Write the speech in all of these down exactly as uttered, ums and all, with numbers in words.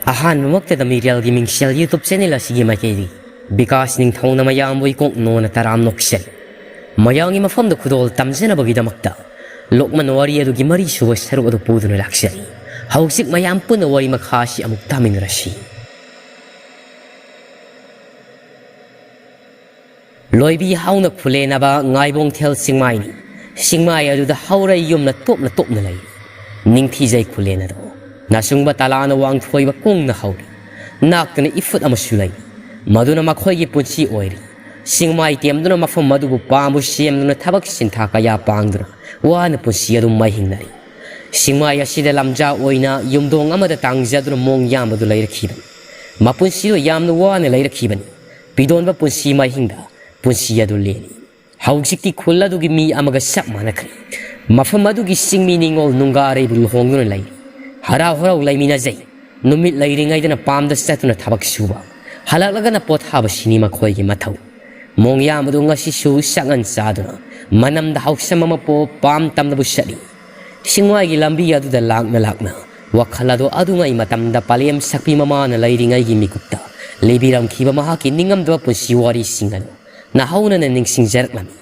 ꯑꯍꯥꯟꯕꯃꯛꯇꯗ ꯃꯤꯔꯦꯜꯒꯤ ꯃꯤꯡꯁꯦꯜ YouTube channel ꯑꯁꯤꯒꯤ ꯃꯥꯏꯀꯩꯗꯒꯤ ꯕꯤꯀꯥꯁ ꯅꯤꯡꯊꯧꯅ ꯃꯌꯥꯝꯕꯨ ꯏꯀꯣꯛ ꯅꯣꯟꯅ ꯇꯔꯥꯝ ꯅꯣꯛꯆꯔꯤ꯫ ꯃꯌꯥꯝꯒꯤ ꯃꯐꯝꯗ ꯈꯨꯗꯣꯜ ꯇꯝꯖꯅꯕꯒꯤꯗꯃꯛꯇ ꯂꯣꯛꯃꯟ ꯋꯥꯔꯤ ꯑꯗꯨꯒꯤ ꯃꯔꯤꯁꯨꯕ ꯁꯔꯨꯛ ꯑꯗꯨ ꯄꯨꯗꯨꯅ ꯂꯥꯛꯆꯔꯤ꯫ ꯍꯧꯖꯤꯛ ꯃꯌꯥꯝ ꯄꯨꯟꯅ ꯋꯥꯔꯤ ꯃꯈꯥ ꯑꯁꯤ ꯑꯃꯨꯛ ꯇꯥꯃꯤꯟꯅꯔꯁꯤ꯫ ꯂꯣꯏꯕꯤ ꯍꯥꯎꯅ ꯈꯨꯂꯦꯟꯅꯕ ꯉꯥꯏꯕꯣꯡꯊꯦꯜ ꯆꯤꯡꯃꯥꯏꯅꯤ꯫ ꯆꯤꯡꯃꯥꯏ ꯑꯗꯨꯗ ꯍꯧꯔꯩ ꯌꯨꯝꯅ ꯇꯣꯞꯅ ꯇꯣꯞꯅ ꯂꯩ꯫ ꯅꯤꯡꯊꯤꯖꯩ ꯈꯨꯂꯦꯟ ꯑꯗꯣ꯫ ꯅꯥꯆꯨꯡꯕ ꯇꯂꯥꯅ ꯋꯥꯡꯊꯣꯏꯕ ꯀꯣꯡꯅ ꯍꯧꯔꯤ꯫ ꯅꯥꯛꯇꯅ ꯏꯐꯨꯠ ꯑꯃꯁꯨ ꯂꯩ꯫ ꯃꯗꯨꯅ ꯃꯈꯣꯏꯒꯤ ꯄꯨꯟꯁꯤ ꯑꯣꯏꯔꯤ꯫ ꯆꯤꯡꯃꯥꯏ ꯇꯦꯝꯗꯨꯅ ꯃꯐꯝ ꯑꯗꯨꯕꯨ ꯄꯥꯝꯕꯨ ꯁꯦꯝꯗꯨꯅ ꯊꯕꯛ ꯁꯤꯟꯊꯥ ꯀꯌꯥ ꯄꯥꯡꯗꯨꯅ ꯋꯥꯅ ꯄꯨꯟꯁꯤ ꯑꯗꯨ ꯃꯥꯏꯍꯤꯡꯅꯔꯤ꯫ ꯆꯤꯡꯃꯥꯏ ꯑꯁꯤꯗ ꯂꯝꯖꯥ ꯑꯣꯏꯅ ꯌꯨꯝꯗꯣꯡ ꯑꯃꯗ ꯇꯥꯡꯖꯗꯨꯅ ꯃꯣꯡ ꯌꯥꯝꯕꯗꯨ ꯂꯩꯔꯛꯈꯤꯕꯅꯤ꯫ ꯃꯄꯨꯟꯁꯤꯗꯣ ꯌꯥꯝꯅ ꯋꯥꯅ ꯂꯩꯔꯛꯈꯤꯕꯅꯤ꯫ ꯄꯤꯗꯣꯟꯕ ꯄꯨꯟꯁꯤ ꯃꯥꯏꯍꯤꯡꯗ ꯄꯨꯟꯁꯤ ꯑꯗꯨ ꯂꯦꯜꯂꯤ꯫ ꯍꯧꯖꯤꯛꯇꯤ ꯈꯨꯜ ꯑꯗꯨꯒꯤ ꯃꯤ ꯑꯃꯒ ꯆꯞ ꯃꯥꯟꯅꯈ꯭ꯔꯦ꯫ ꯃꯐꯝ ꯑꯗꯨꯒꯤ ꯆꯤꯡꯃꯤ ꯅꯤꯉꯣꯜ ꯅꯨꯡꯒꯥꯔꯩꯕꯨ ꯂꯨꯍꯣꯡꯗꯨꯅ ꯂꯩꯔꯤ꯫ ꯍꯔꯥꯎ ꯍꯔꯥꯎ ꯂꯩꯃꯤꯟꯅꯖꯩ꯫ ꯅꯨꯃꯤꯠ ꯂꯩꯔꯤꯉꯩꯗꯅ ꯄꯥꯝꯗ ꯆꯠꯇꯨꯅ ꯊꯕꯛ ꯁꯨꯕ, ꯍꯜꯂꯛꯂꯒꯅ ꯄꯣꯊꯥꯕꯁꯤꯅꯤ ꯃꯈꯣꯏꯒꯤ ꯃꯊꯧ꯫ ꯃꯣꯡꯌꯥꯝꯕꯗꯨ ꯉꯁꯤꯁꯨ ꯆꯥꯛꯉꯟ ꯆꯥꯗꯨꯅ ꯃꯅꯝꯗ ꯍꯥꯎꯁꯝ ꯑꯃ ꯄꯣ ꯄꯥꯝ ꯇꯝꯅꯕꯨ ꯆꯠꯂꯤ꯫ ꯆꯤꯡꯃꯥꯏꯒꯤ ꯂꯝꯕꯤ ꯑꯗꯨꯗ ꯂꯥꯛꯅ ꯂꯥꯛꯅ ꯋꯥꯈꯜ ꯑꯗꯨ ꯑꯗꯨꯉꯩ ꯃꯇꯝꯗ ꯄꯥꯂꯦꯝ ꯁꯛꯄꯤ ꯃꯃꯥꯅ ꯂꯩꯔꯤꯉꯩꯒꯤ ꯃꯤꯀꯨꯞꯇ ꯂꯤꯕꯤꯔꯝꯈꯤꯕ ꯃꯍꯥꯛꯀꯤ ꯅꯤꯡꯉꯝꯗꯕ ꯄꯨꯟꯁꯤ ꯋꯥꯔꯤꯁꯤꯡ ꯑꯗꯨ ꯅꯍꯧꯅꯅ ꯅꯤꯡꯁꯤꯡꯖꯔꯛꯂꯝꯃꯤ꯫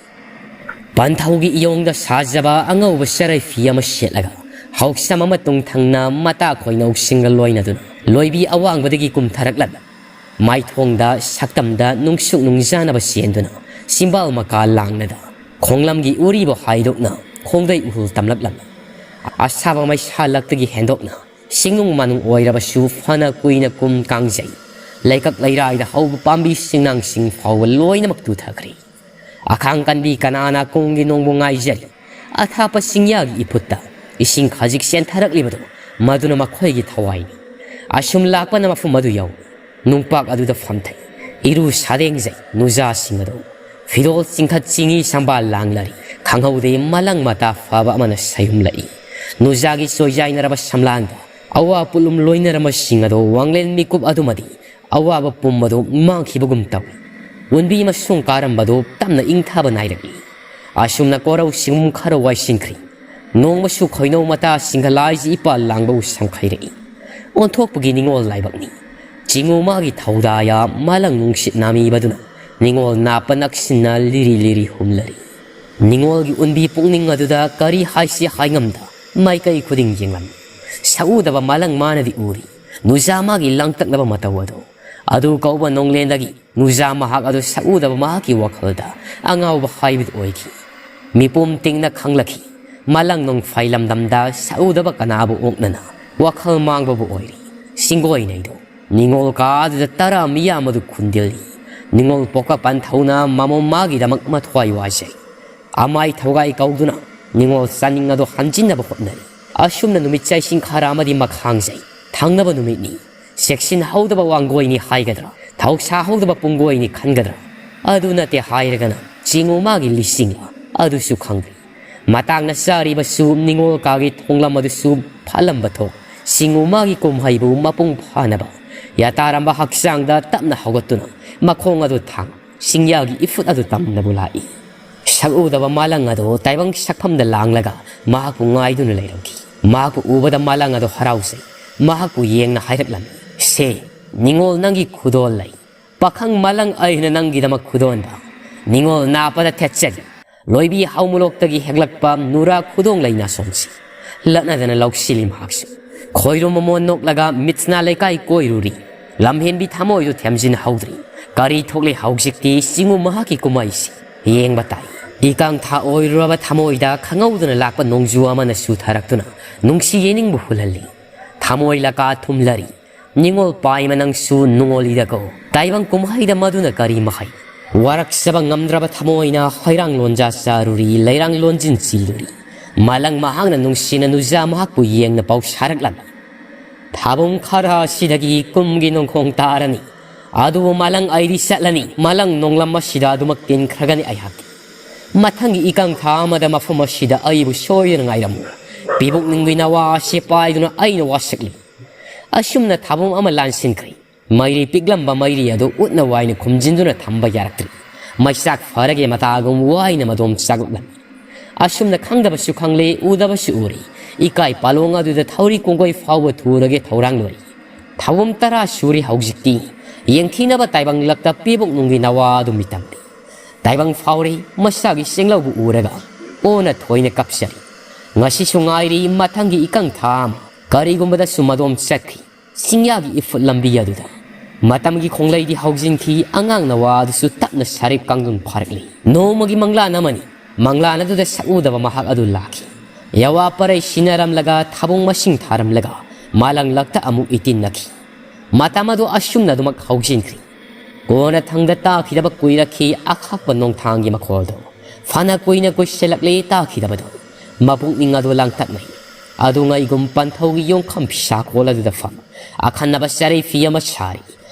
ꯄꯟꯊꯧꯒꯤ ꯏꯌꯣꯡꯗ ꯁꯥꯖꯕ ꯑꯉꯧꯕ ꯆꯔꯩ ꯐꯤ ꯑꯃ ꯁꯦꯠꯂꯒ ꯍꯥꯎꯁꯝ ꯑꯃ ꯇꯨꯡꯊꯪꯅ ꯃꯇꯥ ꯈꯣꯏꯅꯧꯁꯤꯡꯒ ꯂꯣꯏꯅꯗꯨꯅ ꯂꯣꯏꯕꯤ ꯑꯋꯥꯡꯕꯗꯒꯤ ꯀꯨꯝꯊꯔꯛꯂꯝꯃꯤ꯫ ꯃꯥꯏꯊꯣꯡꯗ ꯁꯛꯇꯝꯗ ꯅꯨꯡꯁꯨꯛ ꯅꯨꯡꯖꯥꯅꯕ ꯆꯦꯟꯗꯨꯅ ꯆꯤꯝꯕꯥꯜ ꯃꯀꯥ ꯂꯥꯡꯅꯗ ꯈꯣꯡꯂꯝꯒꯤ ꯎꯔꯤꯕ ꯍꯥꯏꯗꯣꯛꯅ ꯈꯣꯡꯗꯩ ꯎꯍꯨꯜ ꯇꯝꯂꯛꯂꯝꯃꯤ꯫ ꯑꯁꯥꯕ ꯃꯩꯁꯥ ꯂꯛꯇꯒꯤ ꯍꯦꯟꯗꯣꯛꯅ ꯆꯤꯡꯅꯨꯡ ꯃꯥꯅꯨꯡ ꯑꯣꯏꯔꯕꯁꯨ ꯐꯅ ꯀꯨꯏꯅ ꯀꯨꯝ ꯀꯥꯡꯖꯩ꯫ ꯂꯩꯀꯛ ꯂꯩꯔꯥꯏꯗ ꯍꯧꯕ ꯄꯥꯝꯕꯤ ꯁꯤꯡꯅꯥꯡꯁꯤꯡ ꯐꯥꯎꯕ ꯂꯣꯏꯅꯃꯛ ꯇꯨꯊꯈ꯭ꯔꯦ꯫ ꯑꯈꯥꯡ ꯀꯟꯕꯤ ꯀꯅꯥꯅ ꯀꯨꯝꯒꯤ ꯅꯣꯡꯕꯨ ꯉꯥꯏꯖꯔꯤ꯫ ꯑꯊꯥꯞꯄ ꯆꯤꯡꯌꯥꯒꯤ ꯏꯐꯨꯠꯇ ꯏꯁꯤꯡ ꯈꯖꯤꯛ ꯆꯦꯟꯊꯔꯛꯂꯤꯕꯗꯨ ꯃꯗꯨꯅ ꯃꯈꯣꯏꯒꯤ ꯊꯋꯥꯏꯅꯤ꯫ ꯑꯁꯨꯝ ꯂꯥꯛꯄꯅ ꯃꯐꯝ ꯑꯗꯨ ꯌꯧꯏ꯫ ꯅꯨꯡꯄꯥꯛ ꯑꯗꯨꯗ ꯐꯝꯊꯩ꯫ ꯏꯔꯨ ꯁꯥꯗꯦꯡꯖꯩ ꯅꯨꯖꯥꯁꯤꯡ ꯑꯗꯨ꯫ ꯐꯤꯔꯣꯜ ꯆꯤꯡꯈꯠ ꯆꯤꯡꯏ ꯁꯝꯕꯥꯜ ꯂꯥꯡꯅꯔꯤ꯫ ꯈꯪꯍꯧꯗꯦ ꯃꯂꯪ ꯃꯇꯥ ꯐꯕ ꯑꯃꯅ ꯁꯌꯨꯝꯂꯛꯏ꯫ ꯅꯨꯖꯥꯒꯤ ꯆꯣꯏꯖꯥꯏꯅꯔꯕ ꯁꯝꯂꯥꯡꯗ ꯑꯋꯥ ꯄꯣꯠꯂꯨꯝ ꯂꯣꯏꯅꯔꯝꯕꯁꯤꯡ ꯑꯗꯨ ꯋꯥꯡꯂꯦꯟ ꯃꯤꯀꯨꯞ ꯑꯗꯨꯃꯗꯤ ꯑꯋꯥꯕ ꯄꯨꯝꯕꯗꯨ ꯃꯥꯡꯈꯤꯕꯒꯨꯝ ꯇꯧꯏ꯫ ꯎꯟꯕꯤ ꯃꯁꯨꯡ ꯀꯥꯔꯝꯕꯗꯨ ꯇꯞꯅ ꯏꯪꯊꯕ ꯅꯥꯏꯔꯛꯏ꯫ ꯑꯁꯨꯝꯅ ꯀꯣꯔꯧ ꯁꯤꯡꯒꯨꯝ ꯈꯔ ꯋꯥꯏꯁꯤꯟꯈ꯭ꯔꯤ꯫ ꯅꯣꯡꯃꯁꯨ ꯈꯣꯏꯅꯧ ꯃꯇꯥꯁꯤꯡꯒ ꯂꯥꯏꯖ ꯏꯄꯥ ꯂꯥꯡꯕꯕꯨ ꯁꯝꯈꯩꯔꯛꯏ꯫ ꯑꯣꯟꯊꯣꯛꯄꯒꯤ ꯅꯤꯉꯣꯜ ꯂꯥꯏꯕꯛꯅꯤ꯫ ꯆꯤꯉꯨ ꯃꯥꯒꯤ ꯊꯧꯗꯥꯌꯥ ꯃꯥꯂꯪ ꯅꯨꯡꯁꯤꯠ ꯅꯥꯃꯤꯕꯗꯨꯅ ꯅꯤꯉꯣꯜ ꯅꯥꯞꯄ ꯅꯛꯁꯤꯟꯅ ꯂꯤꯔꯤ ꯂꯤꯔꯤ ꯍꯨꯝꯂꯔꯤ꯫ ꯅꯤꯉꯣꯜꯒꯤ ꯎꯟꯕꯤ ꯄꯨꯛꯅꯤꯡ ꯑꯗꯨꯗ ꯀꯔꯤ ꯍꯥꯏꯁꯤ ꯍꯥꯏꯉꯝꯗ ꯃꯥꯏꯀꯩ ꯈꯨꯗꯤꯡ ꯌꯦꯡꯂꯝꯃꯤ꯫ ꯁꯛꯎꯗꯕ ꯃꯥꯂꯪ ꯃꯥꯅꯗꯤ ꯎꯔꯤ꯫ ꯅꯨꯖꯥ ꯃꯥꯒꯤ ꯂꯥꯡꯇꯛꯅꯕ ꯃꯇꯧ ꯑꯗꯨ꯫ ꯑꯗꯨ ꯀꯧꯕ ꯅꯣꯡꯂꯦꯟꯗꯒꯤ ꯅꯨꯖꯥ ꯃꯍꯥꯛ ꯑꯗꯨ ꯁꯛꯎꯗꯕ ꯃꯍꯥꯛꯀꯤ ꯋꯥꯈꯜꯗ ꯑꯉꯥꯎꯕ ꯍꯥꯏꯕꯗꯨ ꯑꯣꯏꯈꯤ꯫ ꯃꯤꯄꯨꯝ ꯇꯤꯡꯅ ꯈꯪꯂꯛꯈꯤ꯫ ꯃꯥꯂꯪ ꯅꯣꯡꯐꯥꯏ ꯂꯝꯗꯝꯗ ꯁꯛꯎꯗꯕ ꯀꯅꯥꯕꯨ ꯑꯣꯛꯅꯅ ꯋꯥꯈꯜ ꯃꯥꯡꯕꯕꯨ ꯑꯣꯏꯔꯤ꯫ ꯁꯤꯡꯒꯣꯏꯅꯩꯗꯣ ꯅꯤꯉꯣꯜ ꯀꯥ ꯑꯗꯨꯗ ꯇꯔꯥ ꯃꯤꯌꯥꯝ ꯑꯗꯨ ꯈꯨꯟꯗꯤꯜꯂꯤ꯫ ꯅꯤꯉꯣꯜ ꯄꯣꯛꯀ ꯄꯟꯊꯧꯅ ꯃꯃꯣꯝ ꯃꯥꯒꯤꯗꯃꯛ ꯃꯊ꯭ꯋꯥꯏ ꯋꯥꯖꯩ꯫ ꯑꯃꯥꯏ ꯊꯧꯒꯥꯏ ꯀꯧꯗꯨꯅ ꯅꯤꯉꯣꯜ ꯆꯥꯅꯤꯡ ꯑꯗꯨ ꯍꯟꯖꯤꯟꯅꯕ ꯍꯣꯠꯅꯔꯤ꯫ ꯑꯁꯨꯝꯅ ꯅꯨꯃꯤꯠ ꯆꯩꯁꯤꯡ ꯈꯔ ꯑꯃꯗꯤ ꯃꯈꯥꯡꯖꯩ꯫ ꯊꯪꯅꯕ ꯅꯨꯃꯤꯠꯅꯤ꯫ ꯆꯦꯛꯁꯤꯟꯍꯧꯗꯕ ꯋꯥꯡꯒꯣꯏꯅꯤ ꯍꯥꯏꯒꯗ꯭ꯔꯥ, ꯊꯧꯁꯥꯍꯧꯗꯕ ꯄꯨꯡꯒꯣꯏꯅꯤ ꯈꯟꯒꯗ꯭ꯔꯥ, ꯑꯗꯨ ꯅꯠꯇꯦ ꯍꯥꯏꯔꯒꯅ ꯆꯤꯉꯨ ꯃꯥꯒꯤ ꯂꯤꯁꯤꯡꯂꯥ ꯑꯗꯨꯁꯨ ꯈꯪꯗ꯭ꯔꯤ꯫ ꯃꯇꯥꯡꯅ ꯆꯥꯔꯤꯕꯁꯨ ꯅꯤꯉꯣꯜ ꯀꯥꯒꯤ ꯊꯣꯡꯂꯝ ꯑꯗꯨꯁꯨ ꯐꯠꯂꯝꯕ ꯊꯣꯛ꯫ ꯆꯤꯉꯨ ꯃꯥꯒꯤ ꯀꯨꯝꯍꯩꯕꯨ ꯃꯄꯨꯡ ꯐꯥꯅꯕ ꯌꯥꯇꯥꯔꯝꯕ ꯍꯛꯆꯥꯡꯗ ꯇꯞꯅ ꯍꯧꯒꯠꯇꯨꯅ ꯃꯈꯣꯡ ꯑꯗꯨ ꯊꯥꯡ ꯆꯤꯡꯌꯥꯒꯤ ꯏꯐꯨꯠ ꯑꯗꯨ ꯇꯝꯅꯕꯨ ꯂꯥꯛꯏ꯫ ꯁꯛꯎꯗꯕ ꯃꯥꯂꯪ ꯑꯗꯨ ꯇꯥꯏꯕꯪ ꯁꯛꯐꯝꯗ ꯂꯥꯡꯂꯒ ꯃꯍꯥꯛꯄꯨ ꯉꯥꯏꯗꯨꯅ ꯂꯩꯔꯝꯈꯤ꯫ ꯃꯍꯥꯛꯄꯨ ꯎꯕꯗ ꯃꯥꯂꯪ ꯑꯗꯨ ꯍꯔꯥꯎꯖꯩ꯫ ꯃꯍꯥꯛꯄꯨ ꯌꯦꯡꯅ ꯍꯥꯏꯔꯛꯂꯝꯃꯤ, "ꯁꯦ, ꯅꯤꯉꯣꯜ ꯅꯪꯒꯤ ꯈꯨꯗꯣꯜ ꯂꯩ꯫ ꯄꯥꯈꯪ ꯃꯥꯂꯪ ꯑꯩꯅ ꯅꯪꯒꯤꯗꯃꯛ ꯈꯨꯗꯣꯟꯕ ꯅꯤꯉꯣꯜ ꯅꯥꯄꯗ ꯊꯦꯠꯆꯔꯤ꯫ ꯂꯣꯏꯕꯤ ꯍꯥꯎꯃꯨꯂꯣꯛꯇꯒꯤ ꯍꯦꯛꯂꯛꯄ ꯅꯨꯔꯥ ꯈꯨꯗꯣꯡ ꯂꯩ ꯅꯥꯁꯣꯝꯁꯤ"꯫ ꯂꯠꯅꯗꯅ ꯂꯧꯁꯤꯜꯂꯤ ꯃꯍꯥꯛꯁꯨ꯫ ꯈꯣꯏꯔꯨꯝ ꯃꯃꯣꯟ ꯅꯣꯛꯂꯒ ꯃꯤꯠꯁꯅꯥ ꯂꯩꯀꯥꯏ ꯀꯣꯏꯔꯨꯔꯤ꯫ ꯂꯝꯍꯦꯟꯕꯤ ꯊꯃꯣꯏꯗꯨ ꯊꯦꯝꯖꯤꯟꯍꯧꯗ꯭ꯔꯤ꯫ ꯀꯔꯤ ꯊꯣꯛꯂꯤ ꯍꯧꯖꯤꯛꯇꯤ ꯆꯤꯉꯨ ꯃꯍꯥꯛꯀꯤ ꯀꯨꯝꯍꯩꯁꯤ ꯌꯦꯡꯕ ꯇꯥꯏ꯫ ꯏꯀꯪ ꯊꯥ ꯑꯣꯏꯔꯨꯔꯕ ꯊꯃꯣꯏꯗ ꯈꯪꯍꯧꯗꯅ ꯂꯥꯛꯄ ꯅꯣꯡꯖꯨ ꯑꯃꯅ ꯆꯨꯊꯔꯛꯇꯨꯅ ꯅꯨꯡꯁꯤ ꯌꯦꯅꯤꯡꯕꯨ ꯍꯨꯜꯍꯜꯂꯤ꯫ ꯊꯃꯣꯏ ꯂꯀꯥ ꯊꯨꯝꯂꯔꯤ꯫ ꯅꯤꯉꯣꯜ ꯄꯥꯏꯃ ꯅꯪꯁꯨ ꯅꯨꯡꯉꯣꯜꯂꯤꯗꯀꯣ꯫ ꯇꯥꯏꯕꯪ ꯀꯨꯝꯍꯩꯗ ꯃꯗꯨꯅ ꯀꯔꯤ ꯃꯍꯩ? ꯋꯥꯔꯛꯆꯕ ꯉꯝꯗ꯭ꯔꯕ ꯊꯃꯣꯏꯅ ꯍꯩꯔꯥꯡ ꯂꯣꯟꯖꯥ ꯆꯥꯔꯨꯔꯤ, ꯂꯩꯔꯥꯡ ꯂꯣꯟꯖꯤꯟ ꯆꯤꯜꯂꯨꯔꯤ꯫ ꯃꯥꯂꯪ ꯃꯍꯥꯛꯅ ꯅꯨꯡꯁꯤꯅ ꯅꯨꯖꯥ ꯃꯍꯥꯛꯄꯨ ꯌꯦꯡꯅ ꯄꯥꯎ ꯁꯥꯔꯛꯂꯝꯃꯤ꯫ ꯊꯥꯕꯨꯡ ꯈꯔ ꯑꯁꯤꯗꯒꯤ ꯀꯨꯝꯒꯤ ꯅꯣꯡꯈꯣꯡ ꯇꯥꯔꯅꯤ꯫ ꯑꯗꯨꯕꯨ ꯃꯥꯂꯪ ꯑꯩꯗꯤ ꯆꯠꯂꯅꯤ꯫ ꯃꯥꯂꯪ ꯅꯣꯡꯂꯝ ꯑꯁꯤꯗ ꯑꯗꯨꯃꯛ ꯇꯤꯟꯈ꯭ꯔꯒꯅꯤ ꯑꯩꯍꯥꯛꯇꯤ꯫ ꯃꯊꯪꯒꯤ ꯏꯀꯪ ꯊꯥ ꯑꯃꯗ ꯃꯐꯝ ꯑꯁꯤꯗ ꯑꯩꯕꯨ ꯁꯣꯏꯗꯅ ꯉꯥꯏꯔꯝꯃꯨ꯫ ꯄꯤꯕꯨꯛꯅꯤꯡꯒꯤ ꯅꯋꯥ ꯑꯁꯤ ꯄꯥꯏꯗꯨꯅ ꯑꯩꯅ ꯋꯥꯁꯛꯂꯤ꯫ ꯑꯁꯨꯝꯅ ꯊꯥꯕꯨꯡ ꯑꯃ ꯂꯥꯟꯁꯤꯟꯈ꯭ꯔꯦ꯫ ꯃꯩꯔꯤ ꯄꯤꯛꯂꯝꯕ ꯃꯩꯔꯤ ꯑꯗꯨ ꯎꯠꯅ ꯋꯥꯏꯅ ꯈꯨꯝꯖꯤꯟꯗꯨꯅ ꯊꯝꯕ ꯌꯥꯔꯛꯇ꯭ꯔꯤ꯫ ꯃꯩꯆꯥꯛ ꯐꯔꯒꯦ ꯃꯇꯥꯒꯨꯝ ꯋꯥꯏꯅ ꯃꯗꯣꯝ ꯆꯥꯛꯂꯛꯂꯝꯃꯤ꯫ ꯑꯁꯨꯝꯅ ꯈꯪꯗꯕꯁꯨ ꯈꯪꯂꯦ, ꯎꯗꯕꯁꯨ ꯎꯔꯦ꯫ ꯏꯀꯥꯏ ꯄꯥꯂꯣꯡ ꯑꯗꯨꯗ ꯊꯧꯔꯤ ꯀꯣꯡꯒꯣꯏ ꯐꯥꯎꯕ ꯊꯨꯔꯒꯦ ꯊꯧꯔꯥꯡ ꯂꯣꯏ꯫ ꯊꯧꯕꯝ ꯇꯔꯥ ꯁꯨꯔꯤ ꯍꯧꯖꯤꯛꯇꯤ꯫ ꯌꯦꯡꯊꯤꯅꯕ ꯇꯥꯏꯕꯪ ꯂꯛꯇ ꯄꯤꯕꯨꯛ ꯅꯨꯡꯒꯤ ꯅꯋꯥ ꯑꯗꯨ ꯃꯤꯇꯝꯂꯤ꯫ ꯇꯥꯏꯕꯪ ꯐꯥꯎꯔꯤ ꯃꯁꯥꯒꯤ ꯆꯦꯡꯂꯧꯕꯨ ꯎꯔꯒ ꯑꯣꯟꯅ ꯊꯣꯏꯅ ꯀꯞꯆꯔꯤ꯫ ꯉꯁꯤꯁꯨ ꯉꯥꯏꯔꯤ ꯃꯊꯪꯒꯤ ꯏꯀꯪ ꯊꯥ ꯑꯃ꯫ ꯀꯔꯤꯒꯨꯝꯕꯗꯁꯨ ꯃꯗꯣꯝ ꯆꯠꯈꯤ꯫ ꯆꯤꯡꯌꯥꯒꯤ ꯏꯐꯨꯠ ꯂꯝꯕꯤ ꯑꯗꯨꯗ ꯃꯇꯝꯒꯤ ꯈꯣꯡꯂꯩꯗꯤ ꯍꯧꯖꯤꯟꯈꯤ꯫ ꯑꯉꯥꯡ ꯅꯋꯥ ꯑꯗꯨꯁꯨ ꯇꯞꯅ ꯁꯔꯤꯞ ꯀꯥꯡꯗꯨꯟ ꯐꯥꯔꯛꯂꯤ꯫ ꯅꯣꯡꯃꯒꯤ ꯃꯪꯂꯥꯟ ꯑꯃꯅꯤ꯫ ꯃꯪꯂꯥꯟ ꯑꯗꯨꯗ ꯁꯛꯎꯗꯕ ꯃꯍꯥꯛ ꯑꯗꯨ ꯂꯥꯛꯈꯤ꯫ ꯌꯥꯋꯥ ꯄꯔꯩ ꯁꯤꯟꯅꯔꯝꯂꯒ ꯊꯥꯕꯨꯡ ꯃꯁꯤꯡ ꯊꯥꯔꯝꯂꯒ ꯃꯥꯂꯪꯂꯛꯇ ꯑꯃꯨꯛ ꯏꯇꯤꯟꯅꯈꯤ꯫ ꯃꯇꯝ ꯑꯗꯨ ꯑꯁꯨꯝꯅ ꯑꯗꯨꯃꯛ ꯍꯧꯖꯤꯟꯈ꯭ꯔꯤ꯫ ꯀꯣꯟꯅ ꯊꯪꯗ ꯇꯥꯈꯤꯗꯕ ꯀꯨꯏꯔꯛꯈꯤ꯫ ꯑꯈꯥꯛꯄ ꯅꯣꯡꯊꯥꯡꯒꯤ ꯃꯈꯣꯜꯗꯣ ꯐꯅ ꯀꯨꯏꯅ ꯀꯨꯏꯁꯤꯜꯂꯛꯂꯦ ꯇꯥꯈꯤꯗꯕꯗꯣ꯫ ꯃꯄꯨꯛꯅꯤꯡ ꯑꯗꯨ ꯂꯥꯡꯇꯛꯅꯩ꯫ ꯑꯗꯨꯉꯩꯒꯨꯝ ꯄꯟꯊꯧꯒꯤ ꯌꯣꯡꯈꯝ ꯐꯤꯁꯥ ꯀꯣꯜ ꯑꯗꯨꯗ ꯐꯝ ꯑꯈꯟꯅꯕ ꯆꯔꯩ ꯐꯤ ꯑꯃ ꯁꯥꯔꯤ꯫